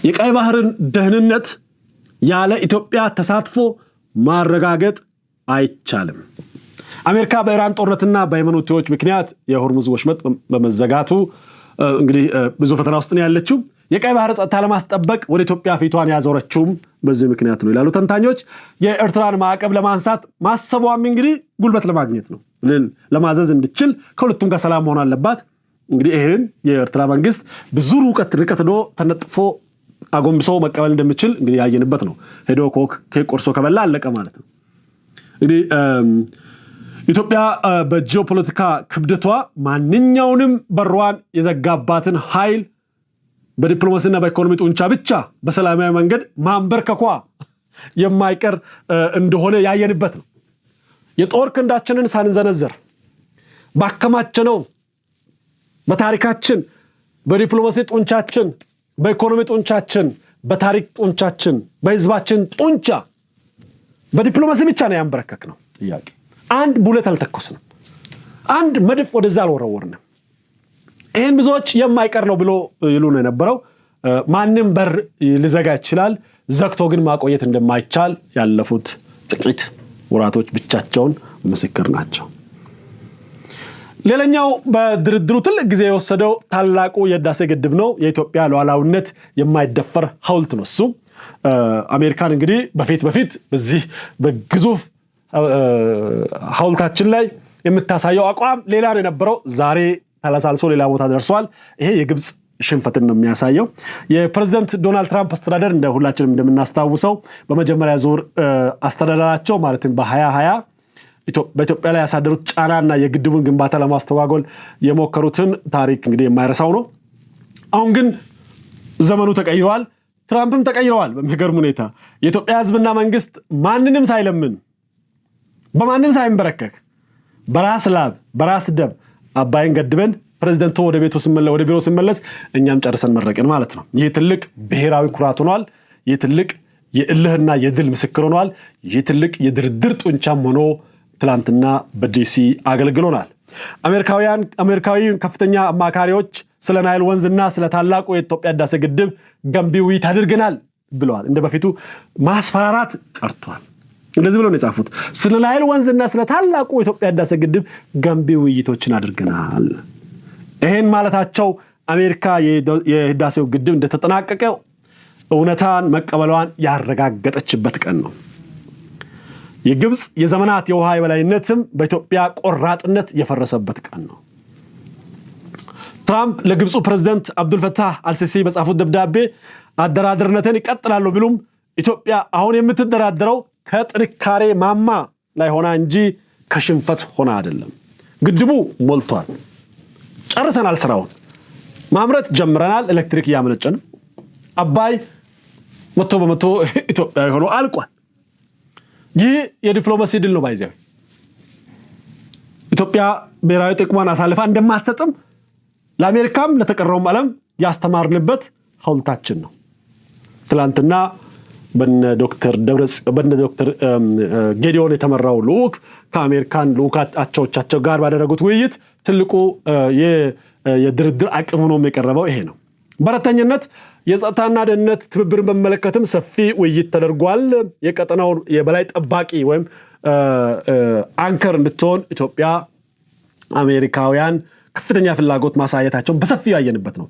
የቀይ ባህርን ደህንነት ያለ ኢትዮጵያ ተሳትፎ ማረጋገጥ አይቻልም። አሜሪካ በኢራን ጦርነትና በየመን ሁቲዎች ምክንያት የሆርሙዝ ወሽመጥ በመዘጋቱ እንግዲህ ብዙ ፈተና ውስጥ ነው ያለችው። የቀይ ባህር ጸጥታ ለማስጠበቅ ወደ ኢትዮጵያ ፊቷን ያዞረችውም በዚህ ምክንያት ነው ይላሉ ተንታኞች። የኤርትራን ማዕቀብ ለማንሳት ማሰቧም እንግዲህ ጉልበት ለማግኘት ነው፣ ለማዘዝ እንድችል ከሁለቱም ጋር ሰላም መሆን አለባት። እንግዲህ ይህን የኤርትራ መንግስት ብዙ ርቀት ሄዶ ተነጥፎ አጎንብሶ መቀበል እንደሚችል እንግዲህ ያየንበት ነው። ሄዶ ኬክ ቆርሶ ከበላ አለቀ ማለት ነው። እንግዲህ ኢትዮጵያ በጂኦፖለቲካ ክብደቷ ማንኛውንም በሯን የዘጋባትን ኃይል በዲፕሎማሲና በኢኮኖሚ ጡንቻ ብቻ በሰላማዊ መንገድ ማንበርከኳ የማይቀር እንደሆነ ያየንበት ነው። የጦር ክንዳችንን ሳንዘነዝር ባከማቸነው በታሪካችን፣ በዲፕሎማሲ ጡንቻችን፣ በኢኮኖሚ ጡንቻችን፣ በታሪክ ጡንቻችን፣ በህዝባችን ጡንቻ በዲፕሎማሲ ብቻ ነው ያንበረከክነው። ጥያቄ አንድ bullet አልተኮስንም። አንድ መድፍ ወደዛ አልወረወርንም። ይህን ብዙዎች የማይቀር ነው ብሎ ይሉ ነው የነበረው። ማንም በር ሊዘጋ ይችላል፣ ዘግቶ ግን ማቆየት እንደማይቻል ያለፉት ጥቂት ወራቶች ብቻቸውን ምስክር ናቸው። ሌላኛው በድርድሩ ትልቅ ጊዜ የወሰደው ታላቁ የህዳሴ ግድብ ነው። የኢትዮጵያ ሉዓላዊነት የማይደፈር ሐውልት ነው እሱ። አሜሪካን እንግዲህ በፊት በፊት በዚህ በግዙፍ ሐውልታችን ላይ የምታሳየው አቋም ሌላ ነው የነበረው። ዛሬ ተለሳልሶ ሌላ ቦታ ደርሷል። ይሄ የግብፅ ሽንፈትን ነው የሚያሳየው። የፕሬዚደንት ዶናልድ ትራምፕ አስተዳደር እንደ ሁላችንም እንደምናስታውሰው በመጀመሪያ ዙር አስተዳደራቸው፣ ማለትም በ2020፣ በኢትዮጵያ ላይ ያሳደሩት ጫናና የግድቡን ግንባታ ለማስተጓጎል የሞከሩትን ታሪክ እንግዲህ የማይረሳው ነው። አሁን ግን ዘመኑ ተቀይሯል። ትራምፕም ተቀይረዋል። በሚገርም ሁኔታ የኢትዮጵያ ሕዝብና መንግስት ማንንም ሳይለምን፣ በማንም ሳይንበረከክ፣ በራስ ላብ በራስ ደም አባይን ገድበን ፕሬዚደንቱ ወደ ቤቱ ወደ ቢሮ ሲመለስ እኛም ጨርሰን መረቅን ማለት ነው። ይህ ትልቅ ብሔራዊ ኩራት ሆኗል። ይህ ትልቅ የእልህና የድል ምስክር ሆኗል። ይህ ትልቅ የድርድር ጡንቻም ሆኖ ትላንትና በዲሲ አገልግሎናል። አሜሪካውያን አሜሪካዊ ከፍተኛ አማካሪዎች ስለ ናይል ወንዝና ስለ ታላቁ የኢትዮጵያ ህዳሴ ግድብ ገንቢ ውይይት አድርገናል ብለዋል። እንደ በፊቱ ማስፈራራት ቀርቷል። እንደዚህ ብለው ነው የጻፉት። ስለ ናይል ወንዝና ስለ ታላቁ የኢትዮጵያ ህዳሴ ግድብ ገንቢ ውይይቶችን አድርገናል። ይሄን ማለታቸው አሜሪካ የህዳሴው ግድብ እንደተጠናቀቀ እውነታን መቀበሏን ያረጋገጠችበት ቀን ነው። የግብፅ የዘመናት የውሃ የበላይነትም በኢትዮጵያ ቆራጥነት የፈረሰበት ቀን ነው። ትራምፕ ለግብፁ ፕሬዝደንት አብዱልፈታህ አልሲሲ በጻፉት ደብዳቤ አደራዳሪነትን ይቀጥላሉ ቢሉም ኢትዮጵያ አሁን የምትደራደረው ከጥንካሬ ማማ ላይ ሆና እንጂ ከሽንፈት ሆና አይደለም። ግድቡ ሞልቷል። ጨርሰናል። ስራውን ማምረት ጀምረናል። ኤሌክትሪክ እያመነጨን፣ አባይ 100% ኢትዮጵያዊ ሆኖ አልቋል። ይህ የዲፕሎማሲ ድል ነው። By the way፣ ኢትዮጵያ ብሔራዊ ጥቅሟን አሳልፋ እንደማትሰጥም ለአሜሪካም ለተቀረውም ዓለም ያስተማርንበት ሐውልታችን ነው። ትላንትና በነ ዶክተር ጌዲዮን የተመራው ልዑክ ከአሜሪካን ልዑክ አቻዎቻቸው ጋር ባደረጉት ውይይት ትልቁ የድርድር አቅም ሆኖ የቀረበው ይሄ ነው። በአራተኝነት የጸጥታና ደህንነት ትብብርን በሚመለከትም ሰፊ ውይይት ተደርጓል። የቀጠናው የበላይ ጠባቂ ወይም anchor እንድትሆን ኢትዮጵያ አሜሪካውያን ከፍተኛ ፍላጎት ማሳየታቸውን በሰፊው ያየንበት ነው።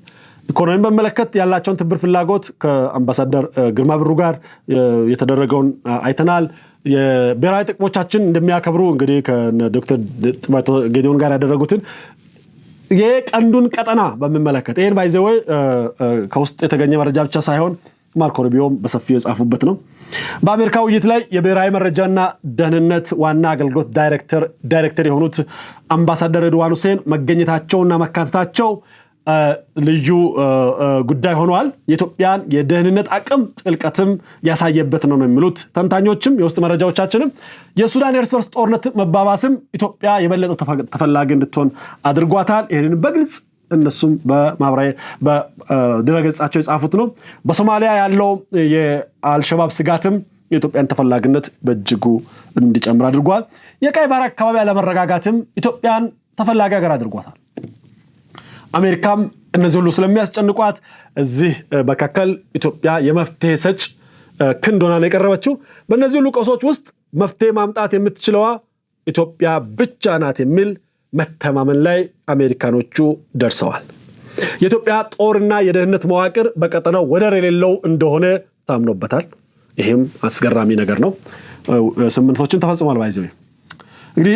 ኢኮኖሚን በሚመለከት ያላቸውን ትብብር ፍላጎት ከአምባሳደር ግርማ ብሩ ጋር የተደረገውን አይተናል። የብሔራዊ ጥቅሞቻችን እንደሚያከብሩ እንግዲህ ከዶክተር ጌዲዮን ጋር ያደረጉትን፣ የቀንዱን ቀጠና በሚመለከት፣ ይህን by the way ከውስጥ የተገኘ መረጃ ብቻ ሳይሆን ማርኮ ሩቢዮም በሰፊው የጻፉበት ነው። በአሜሪካ ውይይት ላይ የብሔራዊ መረጃና ደህንነት ዋና አገልግሎት ዳይሬክተር የሆኑት አምባሳደር ሬድዋን ሁሴን መገኘታቸውና መካተታቸው ልዩ ጉዳይ ሆኗል። የኢትዮጵያን የደህንነት አቅም ጥልቀትም ያሳየበት ነው ነው የሚሉት ተንታኞችም የውስጥ መረጃዎቻችንም። የሱዳን የእርስ በርስ ጦርነት መባባስም ኢትዮጵያ የበለጠ ተፈላጊ እንድትሆን አድርጓታል። ይህንን በግልጽ እነሱም በማህበራዊ በድረገጻቸው የጻፉት ነው። በሶማሊያ ያለው የአልሸባብ ስጋትም የኢትዮጵያን ተፈላጊነት በእጅጉ እንዲጨምር አድርጓል። የቀይ ባህር አካባቢ አለመረጋጋትም ኢትዮጵያን ተፈላጊ ሀገር አድርጓታል። አሜሪካም እነዚህ ሁሉ ስለሚያስጨንቋት እዚህ መካከል ኢትዮጵያ የመፍትሄ ሰጭ ክንድ ሆና ነው የቀረበችው። በእነዚህ ሁሉ ቀውሶች ውስጥ መፍትሄ ማምጣት የምትችለዋ ኢትዮጵያ ብቻ ናት የሚል መተማመን ላይ አሜሪካኖቹ ደርሰዋል። የኢትዮጵያ ጦርና የደህንነት መዋቅር በቀጠናው ወደር የሌለው እንደሆነ ታምኖበታል። ይህም አስገራሚ ነገር ነው። ስምምነቶችም ተፈጽሟል። By the way፣ እንግዲህ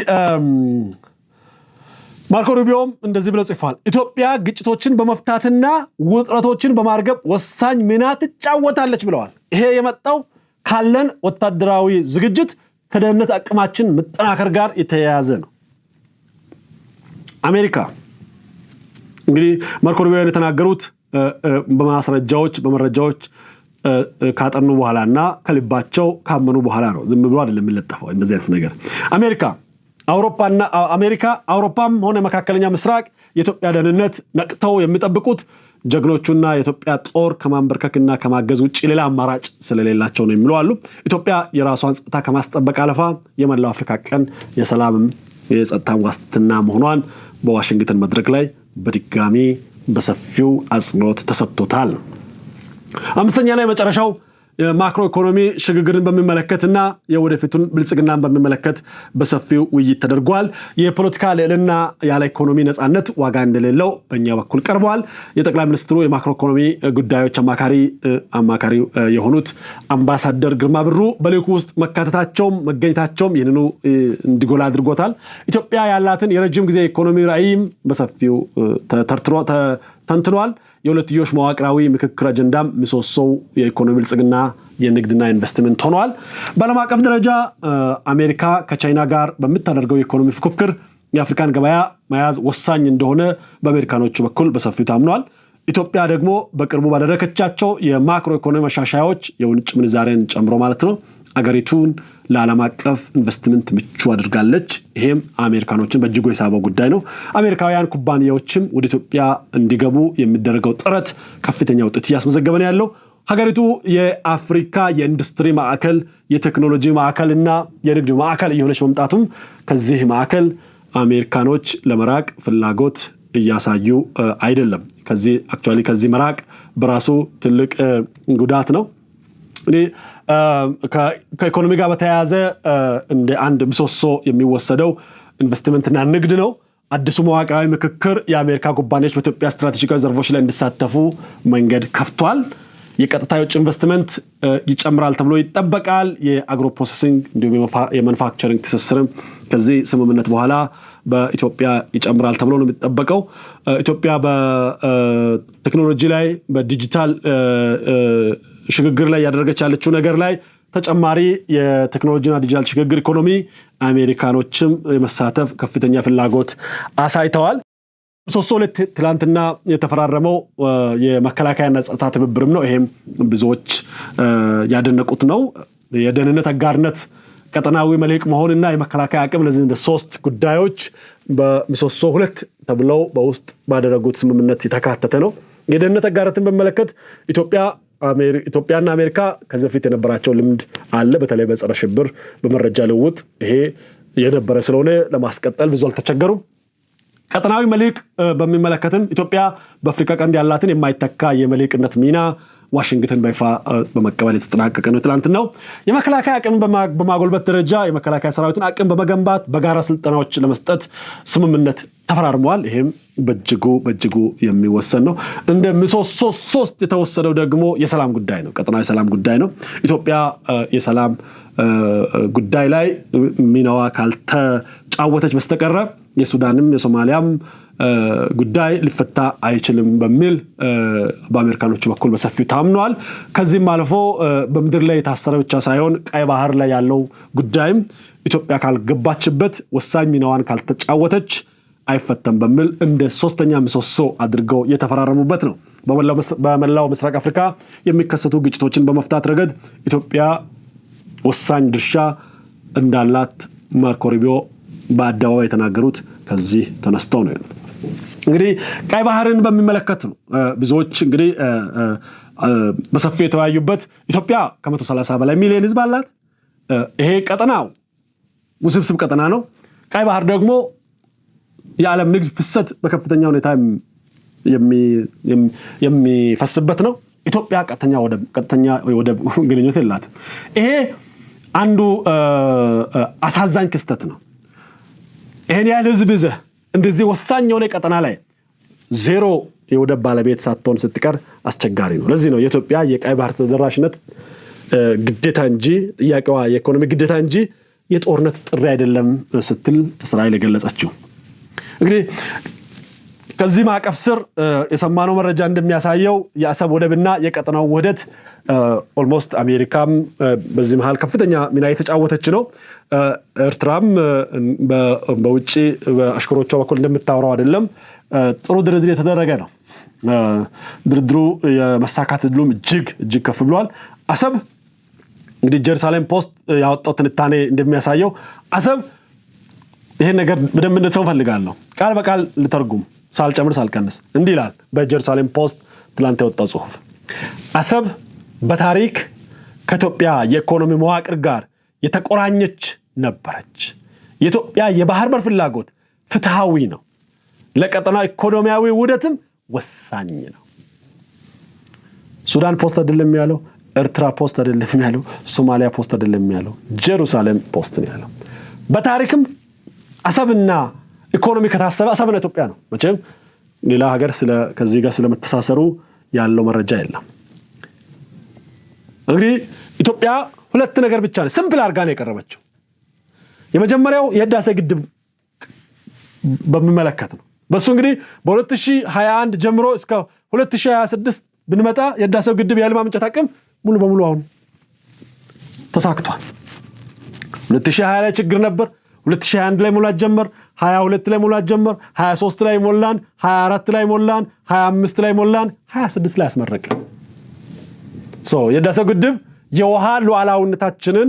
ማርኮ ሩቢዮም እንደዚህ ብለው ጽፏል። ኢትዮጵያ ግጭቶችን በመፍታትና ውጥረቶችን በማርገብ ወሳኝ ሚና ትጫወታለች ብለዋል። ይሄ የመጣው ካለን ወታደራዊ ዝግጅት፣ ከደህንነት አቅማችን መጠናከር ጋር የተያያዘ ነው። አሜሪካ እንግዲህ ማርኮ ሩቢዮ የተናገሩት በማስረጃዎች በመረጃዎች ካጠኑ በኋላ እና ከልባቸው ካመኑ በኋላ ነው። ዝም ብሎ አይደለም የሚለጠፈው እንደዚህ አይነት ነገር። አሜሪካ አውሮፓና አሜሪካ፣ አውሮፓም ሆነ መካከለኛ ምስራቅ የኢትዮጵያ ደህንነት ነቅተው የሚጠብቁት ጀግኖቹና የኢትዮጵያ ጦር ከማንበርከክና ከማገዝ ውጭ ሌላ አማራጭ ስለሌላቸው ነው የሚሉ አሉ። ኢትዮጵያ የራሷን ጸጥታ ከማስጠበቅ አልፋ የመላው አፍሪካ ቀንድ የሰላምም የጸጥታ ዋስትና መሆኗን በዋሽንግተን መድረክ ላይ በድጋሚ በሰፊው አጽንኦት ተሰጥቶታል። አምስተኛ ላይ መጨረሻው የማክሮ ኢኮኖሚ ሽግግርን በሚመለከትና የወደፊቱን ብልጽግናን በሚመለከት በሰፊው ውይይት ተደርጓል። የፖለቲካ ልዕልና ያለ ኢኮኖሚ ነፃነት ዋጋ እንደሌለው በእኛ በኩል ቀርበዋል። የጠቅላይ ሚኒስትሩ የማክሮ ኢኮኖሚ ጉዳዮች አማካሪ የሆኑት አምባሳደር ግርማ ብሩ በልዑኩ ውስጥ መካተታቸውም መገኘታቸውም ይህንኑ እንዲጎላ አድርጎታል። ኢትዮጵያ ያላትን የረጅም ጊዜ ኢኮኖሚ ራዕይም በሰፊው ተንትኗል። የሁለትዮሽ መዋቅራዊ ምክክር አጀንዳም ምሰሶው የኢኮኖሚ ብልጽግና፣ የንግድና ኢንቨስትመንት ሆኗል። በዓለም አቀፍ ደረጃ አሜሪካ ከቻይና ጋር በምታደርገው የኢኮኖሚ ፉክክር የአፍሪካን ገበያ መያዝ ወሳኝ እንደሆነ በአሜሪካኖቹ በኩል በሰፊው ታምኗል። ኢትዮጵያ ደግሞ በቅርቡ ባደረገቻቸው የማክሮ ኢኮኖሚ ማሻሻያዎች፣ የውጭ ምንዛሬን ጨምሮ ማለት ነው፣ አገሪቱን ለዓለም አቀፍ ኢንቨስትመንት ምቹ አድርጋለች። ይሄም አሜሪካኖችን በእጅጉ የሳበው ጉዳይ ነው። አሜሪካውያን ኩባንያዎችም ወደ ኢትዮጵያ እንዲገቡ የሚደረገው ጥረት ከፍተኛ ውጤት እያስመዘገበ ነው ያለው። ሀገሪቱ የአፍሪካ የኢንዱስትሪ ማዕከል፣ የቴክኖሎጂ ማዕከል እና የንግድ ማዕከል እየሆነች መምጣቱም ከዚህ ማዕከል አሜሪካኖች ለመራቅ ፍላጎት እያሳዩ አይደለም። ከዚህ actually ከዚህ መራቅ በራሱ ትልቅ ጉዳት ነው። እኔ ከኢኮኖሚ ጋር በተያያዘ እንደ አንድ ምሰሶ የሚወሰደው ኢንቨስትመንትና ንግድ ነው። አዲሱ መዋቅራዊ ምክክር የአሜሪካ ኩባንያዎች በኢትዮጵያ ስትራቴጂካዊ ዘርፎች ላይ እንዲሳተፉ መንገድ ከፍቷል። የቀጥታ የውጭ ኢንቨስትመንት ይጨምራል ተብሎ ይጠበቃል። የ agro processing እንዲሁም የ manufacturing ትስስርም ከዚህ ስምምነት በኋላ በኢትዮጵያ ይጨምራል ተብሎ ነው የሚጠበቀው። ኢትዮጵያ በቴክኖሎጂ ላይ፣ በዲጂታል ሽግግር ላይ እያደረገች ያለችው ነገር ላይ ተጨማሪ የቴክኖሎጂና ዲጂታል ሽግግር ኢኮኖሚ አሜሪካኖችም የመሳተፍ ከፍተኛ ፍላጎት አሳይተዋል። ምሰሶ ሁለት ትላንትና የተፈራረመው የመከላከያና ጸጥታ ትብብርም ነው። ይሄም ብዙዎች ያደነቁት ነው። የደህንነት አጋርነት፣ ቀጠናዊ መልህቅ መሆንና የመከላከያ አቅም፣ እነዚህ እንደ ሶስት ጉዳዮች በምሰሶ ሁለት ተብለው በውስጥ ባደረጉት ስምምነት የተካተተ ነው። የደህንነት አጋርነትን በሚመለከት ኢትዮጵያና አሜሪካ ከዚህ በፊት የነበራቸው ልምድ አለ። በተለይ በጸረ ሽብር፣ በመረጃ ልውውጥ ይሄ የነበረ ስለሆነ ለማስቀጠል ብዙ አልተቸገሩም። ቀጠናዊ መልህቅ በሚመለከትም ኢትዮጵያ በአፍሪካ ቀንድ ያላትን የማይተካ የመልህቅነት ሚና ዋሽንግተን በይፋ በመቀበል የተጠናቀቀ ነው። ትላንትናው የመከላከያ አቅም በማጎልበት ደረጃ የመከላከያ ሰራዊትን አቅም በመገንባት በጋራ ስልጠናዎች ለመስጠት ስምምነት ተፈራርመዋል። ይሄም በእጅጉ በእጅጉ የሚወሰን ነው። እንደ ምሰሶ ሶስት የተወሰደው ደግሞ የሰላም ጉዳይ ነው። ቀጠናዊ የሰላም ጉዳይ ነው። ኢትዮጵያ የሰላም ጉዳይ ላይ ሚናዋ ካልተጫወተች በስተቀረ የሱዳንም የሶማሊያም ጉዳይ ሊፈታ አይችልም በሚል በአሜሪካኖቹ በኩል በሰፊው ታምኗል። ከዚህም አልፎ በምድር ላይ የታሰረ ብቻ ሳይሆን ቀይ ባህር ላይ ያለው ጉዳይም ኢትዮጵያ ካልገባችበት፣ ወሳኝ ሚናዋን ካልተጫወተች አይፈተም በሚል እንደ ሶስተኛ ምሰሶ አድርገው የተፈራረሙበት ነው። በመላው ምስራቅ አፍሪካ የሚከሰቱ ግጭቶችን በመፍታት ረገድ ኢትዮጵያ ወሳኝ ድርሻ እንዳላት ማርኮ ሩቢዮ በአደባባይ የተናገሩት ከዚህ ተነስተው ነው። እንግዲህ ቀይ ባህርን በሚመለከት ነው ብዙዎች እንግዲህ በሰፊው የተወያዩበት። ኢትዮጵያ ከ130 በላይ ሚሊዮን ህዝብ አላት። ይሄ ቀጠናው ውስብስብ ቀጠና ነው። ቀይ ባህር ደግሞ የዓለም ንግድ ፍሰት በከፍተኛ ሁኔታ የሚፈስበት ነው። ኢትዮጵያ ቀጥተኛ ወደብ ግንኙነት የላትም። ይሄ አንዱ አሳዛኝ ክስተት ነው። ይሄን ያህል ህዝብ ይዘህ እንደዚህ ወሳኝ የሆነ ቀጠና ላይ ዜሮ የወደብ ባለቤት ሳትሆን ስትቀር አስቸጋሪ ነው። ለዚህ ነው የኢትዮጵያ የቀይ ባህር ተደራሽነት ግዴታ እንጂ፣ ጥያቄዋ የኢኮኖሚ ግዴታ እንጂ የጦርነት ጥሪ አይደለም ስትል እስራኤል የገለጸችው። እንግዲህ ከዚህ ማዕቀፍ ስር የሰማነው መረጃ እንደሚያሳየው የአሰብ ወደብና የቀጠናው ውህደት almost አሜሪካም በዚህ መሀል ከፍተኛ ሚና የተጫወተች ነው። ኤርትራም በውጭ በአሽከሮቿ በኩል እንደምታወራው አይደለም። ጥሩ ድርድር የተደረገ ነው። ድርድሩ የመሳካት እድሉም እጅግ እጅግ ከፍ ብሏል። አሰብ እንግዲህ ጀሩሳሌም ፖስት ያወጣው ትንታኔ እንደሚያሳየው አሰብ፣ ይሄን ነገር በደንብ እንድትሰሙ እፈልጋለሁ። ቃል በቃል ልተርጉም ሳልጨምር ሳልቀንስ፣ እንዲህ ይላል በጀሩሳሌም ፖስት ትላንት የወጣው ጽሁፍ። አሰብ በታሪክ ከኢትዮጵያ የኢኮኖሚ መዋቅር ጋር የተቆራኘች ነበረች። የኢትዮጵያ የባህር በር ፍላጎት ፍትሐዊ ነው፣ ለቀጠናው ኢኮኖሚያዊ ውህደትም ወሳኝ ነው። ሱዳን ፖስት አይደለም ያለው፣ ኤርትራ ፖስት አይደለም ያለው፣ ሶማሊያ ፖስት አይደለም ያለው፣ Jerusalem Post ነው ያለው። በታሪክም አሰብና ኢኮኖሚ ከታሰበ አሰብና ኢትዮጵያ ነው። መቼም ሌላ ሀገር ከዚህ ጋር ስለመተሳሰሩ ያለው መረጃ የለም። እንግዲህ ኢትዮጵያ ሁለት ነገር ብቻ ነው simple አድርጋ ነው የቀረበችው። የመጀመሪያው የህዳሴ ግድብ በሚመለከት ነው። በሱ እንግዲህ በ2021 ጀምሮ እስከ 2026 ብንመጣ የህዳሴው ግድብ የኃይል ማመንጨት አቅም ሙሉ በሙሉ አሁን ተሳክቷል። 2020 ላይ ችግር ነበር። 2021 ላይ ሙላት ጀመር። 22 ላይ ሙላት ጀመር። 23 ላይ ሞላን። 24 ላይ ሞላን። 25 ላይ ሞላን። 26 ላይ አስመረቅን። So የህዳሴው ግድብ የውሃ ሉዓላዊነታችንን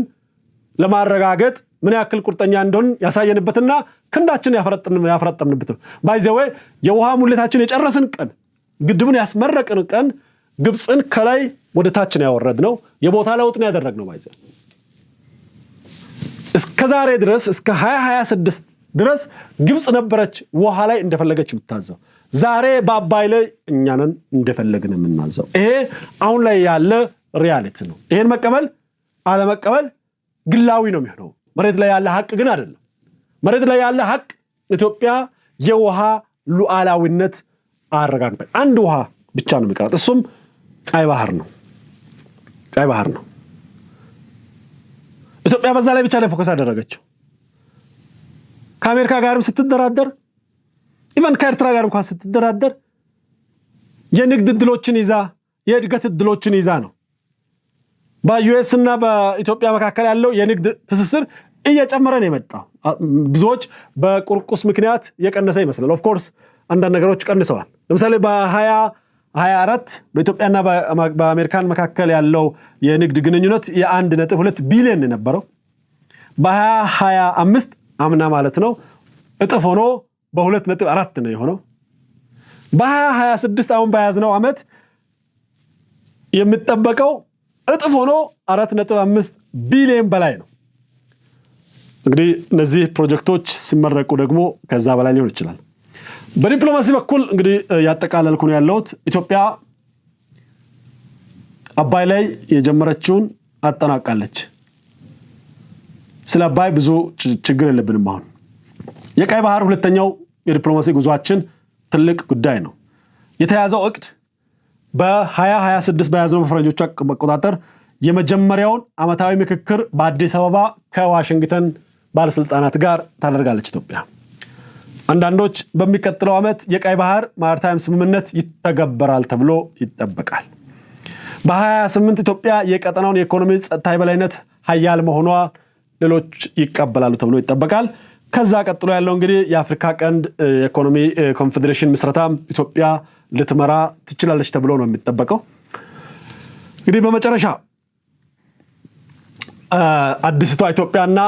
ለማረጋገጥ ምን ያክል ቁርጠኛ እንደሆን ያሳየንበትና ክንዳችንን ያፈረጠምንበት ነው። By the way፣ የውሃ ሙሌታችን የጨረስን ቀን፣ ግድቡን ያስመረቅን ቀን ግብፅን ከላይ ወደ ታችን ያወረድነው፣ የቦታ ለውጥ ነው ያደረግነው። By the way፣ እስከ ዛሬ ድረስ፣ እስከ 2026 ድረስ ግብፅ ነበረች ውሃ ላይ እንደፈለገች የምታዘው። ዛሬ በአባይ ላይ እኛ ነን እንደፈለግን የምናዘው። ይሄ አሁን ላይ ያለ reality ነው። ይሄን መቀበል አለመቀበል ግላዊ ነው የሚሆነው። መሬት ላይ ያለ ሀቅ ግን አይደለም። መሬት ላይ ያለ ሀቅ ኢትዮጵያ የውሃ ሉዓላዊነት አረጋግጣ አንድ ውሃ ብቻ ነው የሚቀራት፣ እሱም ቀይ ባህር ነው። ቀይ ባህር ነው። ኢትዮጵያ በዛ ላይ ብቻ ላይ focus አደረገችው። ከአሜሪካ ጋርም ስትደራደር፣ even ከኤርትራ ጋር እንኳን ስትደራደር የንግድ እድሎችን ይዛ፣ የእድገት እድሎችን ይዛ ነው። በ US እና በኢትዮጵያ መካከል ያለው የንግድ ትስስር እየጨመረ ነው የመጣው። ብዙዎች በቁርቁስ ምክንያት የቀነሰ ይመስላል። Of course አንዳንድ ነገሮች ቀንሰዋል። ለምሳሌ በ2024 በኢትዮጵያና በአሜሪካን መካከል ያለው የንግድ ግንኙነት የ1.2 ቢሊዮን የነበረው በ2025፣ አምና ማለት ነው፣ እጥፍ ሆኖ በ2.4 ነው የሆነው። በ2026፣ አሁን በያዝነው ዓመት፣ የሚጠበቀው እጥፍ ሆኖ 4.5 ቢሊዮን በላይ ነው። እንግዲህ እነዚህ ፕሮጀክቶች ሲመረቁ ደግሞ ከዛ በላይ ሊሆን ይችላል። በዲፕሎማሲ በኩል እንግዲህ ያጠቃለልኩ ነው ያለሁት። ኢትዮጵያ አባይ ላይ የጀመረችውን አጠናቃለች። ስለ አባይ ብዙ ችግር የለብንም። አሁን የቀይ ባህር ሁለተኛው የዲፕሎማሲ ጉዟችን ትልቅ ጉዳይ ነው። የተያዘው እቅድ በ2026 በያዝነው በፈረንጆቹ አቆጣጠር የመጀመሪያውን ዓመታዊ ምክክር በአዲስ አበባ ከዋሽንግተን ባለስልጣናት ጋር ታደርጋለች ኢትዮጵያ። አንዳንዶች በሚቀጥለው ዓመት የቀይ ባህር maritime ስምምነት ይተገበራል ተብሎ ይጠበቃል። በ2028 ኢትዮጵያ የቀጠናውን የኢኮኖሚ ጸጥታ የበላይነት ሀያል መሆኗ ሌሎች ይቀበላሉ ተብሎ ይጠበቃል። ከዛ ቀጥሎ ያለው እንግዲህ የአፍሪካ ቀንድ የኢኮኖሚ ኮንፌዴሬሽን ምስረታ ኢትዮጵያ ልትመራ ትችላለች ተብሎ ነው የሚጠበቀው። እንግዲህ በመጨረሻ አዲስቷ ኢትዮጵያና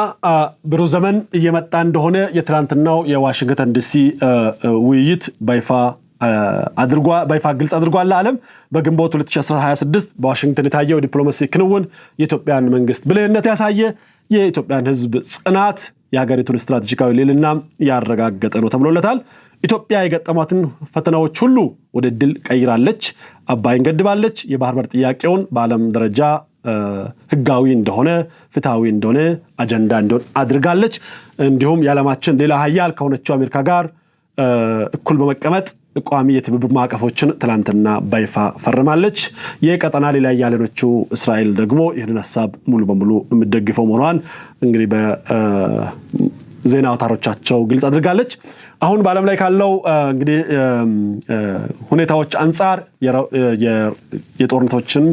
ብሩህ ዘመን እየመጣ እንደሆነ የትላንትናው የዋሽንግተን ዲሲ ውይይት በይፋ ግልጽ አድርጓል ለዓለም። በግንቦት 2026 በዋሽንግተን የታየው ዲፕሎማሲ ክንውን የኢትዮጵያን መንግስት ብልህነት ያሳየ፣ የኢትዮጵያን ሕዝብ ጽናት፣ የሀገሪቱን ስትራቴጂካዊ ልዕልና ያረጋገጠ ነው ተብሎለታል። ኢትዮጵያ የገጠሟትን ፈተናዎች ሁሉ ወደ ድል ቀይራለች። አባይን ገድባለች። የባህር በር ጥያቄውን በዓለም ደረጃ ህጋዊ እንደሆነ፣ ፍትሐዊ እንደሆነ፣ አጀንዳ እንዲሆን አድርጋለች። እንዲሁም የዓለማችን ሌላ ሀያል ከሆነችው አሜሪካ ጋር እኩል በመቀመጥ ቋሚ የትብብር ማዕቀፎችን ትላንትና በይፋ ፈርማለች። የቀጠና ሌላ ያለኖቹ እስራኤል ደግሞ ይህንን ሀሳብ ሙሉ በሙሉ የምትደግፈው መሆኗን እንግዲህ በዜና አውታሮቻቸው ግልጽ አድርጋለች። አሁን በዓለም ላይ ካለው እንግዲህ ሁኔታዎች አንጻር የጦርነቶችንም፣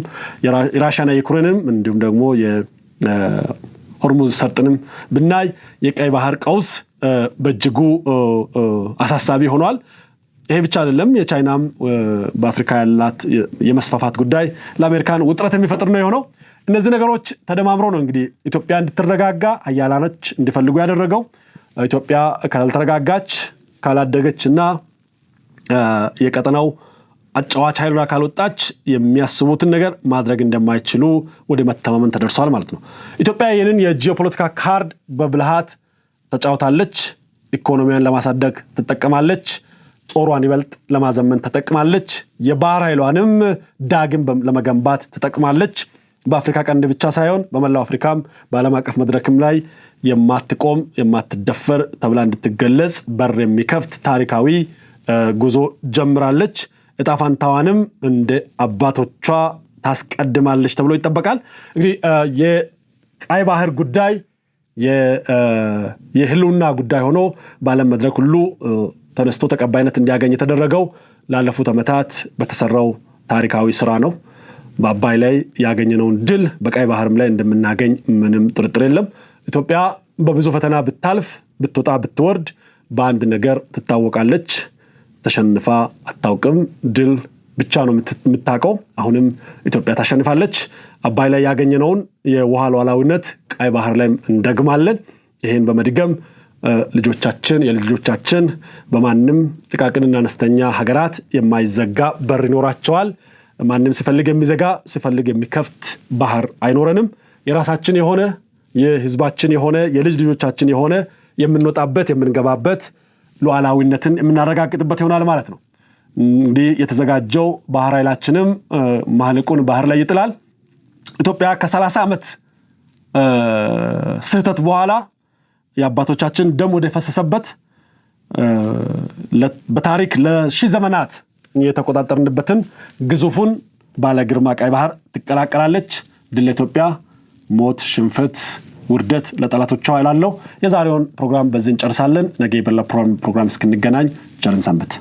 የራሽያና የዩክሬንም እንዲሁም ደግሞ የሆርሙዝ ሰርጥንም ብናይ የቀይ ባህር ቀውስ በእጅጉ አሳሳቢ ሆኗል። ይሄ ብቻ አይደለም። የቻይናም በአፍሪካ ያላት የመስፋፋት ጉዳይ ለአሜሪካን ውጥረት የሚፈጥር ነው የሆነው። እነዚህ ነገሮች ተደማምረው ነው እንግዲህ ኢትዮጵያ እንድትረጋጋ ሀያላኖች እንዲፈልጉ ያደረገው። ኢትዮጵያ ካልተረጋጋች፣ ካላደገች እና የቀጠናው አጫዋች ኃይል ካልወጣች የሚያስቡትን ነገር ማድረግ እንደማይችሉ ወደ መተማመን ተደርሷል ማለት ነው። ኢትዮጵያ ይህንን የጂኦፖለቲካ ካርድ በብልሃት ተጫውታለች። ኢኮኖሚያን ለማሳደግ ትጠቀማለች። ጦሯን ይበልጥ ለማዘመን ተጠቅማለች። የባህር ኃይሏንም ዳግም ለመገንባት ተጠቅማለች። በአፍሪካ ቀንድ ብቻ ሳይሆን በመላው አፍሪካም በዓለም አቀፍ መድረክም ላይ የማትቆም፣ የማትደፈር ተብላ እንድትገለጽ በር የሚከፍት ታሪካዊ ጉዞ ጀምራለች። እጣ ፋንታዋንም እንደ አባቶቿ ታስቀድማለች ተብሎ ይጠበቃል። እንግዲህ የቀይ ባህር ጉዳይ የህልውና ጉዳይ ሆኖ በዓለም መድረክ ሁሉ ተነስቶ ተቀባይነት እንዲያገኝ የተደረገው ላለፉት ዓመታት በተሰራው ታሪካዊ ስራ ነው። በአባይ ላይ ያገኘነውን ድል በቀይ ባህርም ላይ እንደምናገኝ ምንም ጥርጥር የለም። ኢትዮጵያ በብዙ ፈተና ብታልፍ፣ ብትወጣ፣ ብትወርድ በአንድ ነገር ትታወቃለች። ተሸንፋ አታውቅም። ድል ብቻ ነው የምታውቀው። አሁንም ኢትዮጵያ ታሸንፋለች። አባይ ላይ ያገኘነውን የውሃ ሉዓላዊነት ቀይ ባህር ላይም እንደግማለን። ይህን በመድገም ልጆቻችን፣ የልጅ ልጆቻችን በማንም ጥቃቅንና አነስተኛ ሀገራት የማይዘጋ በር ይኖራቸዋል። ማንም ሲፈልግ የሚዘጋ፣ ሲፈልግ የሚከፍት ባህር አይኖረንም። የራሳችን የሆነ፣ የህዝባችን የሆነ፣ የልጅ ልጆቻችን የሆነ፣ የምንወጣበት፣ የምንገባበት፣ ሉዓላዊነትን የምናረጋግጥበት ይሆናል ማለት ነው። እንግዲህ የተዘጋጀው ባህር ኃይላችንም ማህልቁን ባህር ላይ ይጥላል። ኢትዮጵያ ከ30 ዓመት ስህተት በኋላ የአባቶቻችን ደም ወደ ፈሰሰበት፣ በታሪክ ለሺህ ዘመናት የተቆጣጠርንበትን ግዙፉን ባለ ግርማ ቀይ ባህር ትቀላቀላለች። ድል ለኢትዮጵያ! ሞት፣ ሽንፈት፣ ውርደት ለጠላቶቿ እላለሁ። የዛሬውን ፕሮግራም በዚህ እንጨርሳለን። ነገ በሌላ ፕሮግራም እስክንገናኝ ቸር እንሰንብት።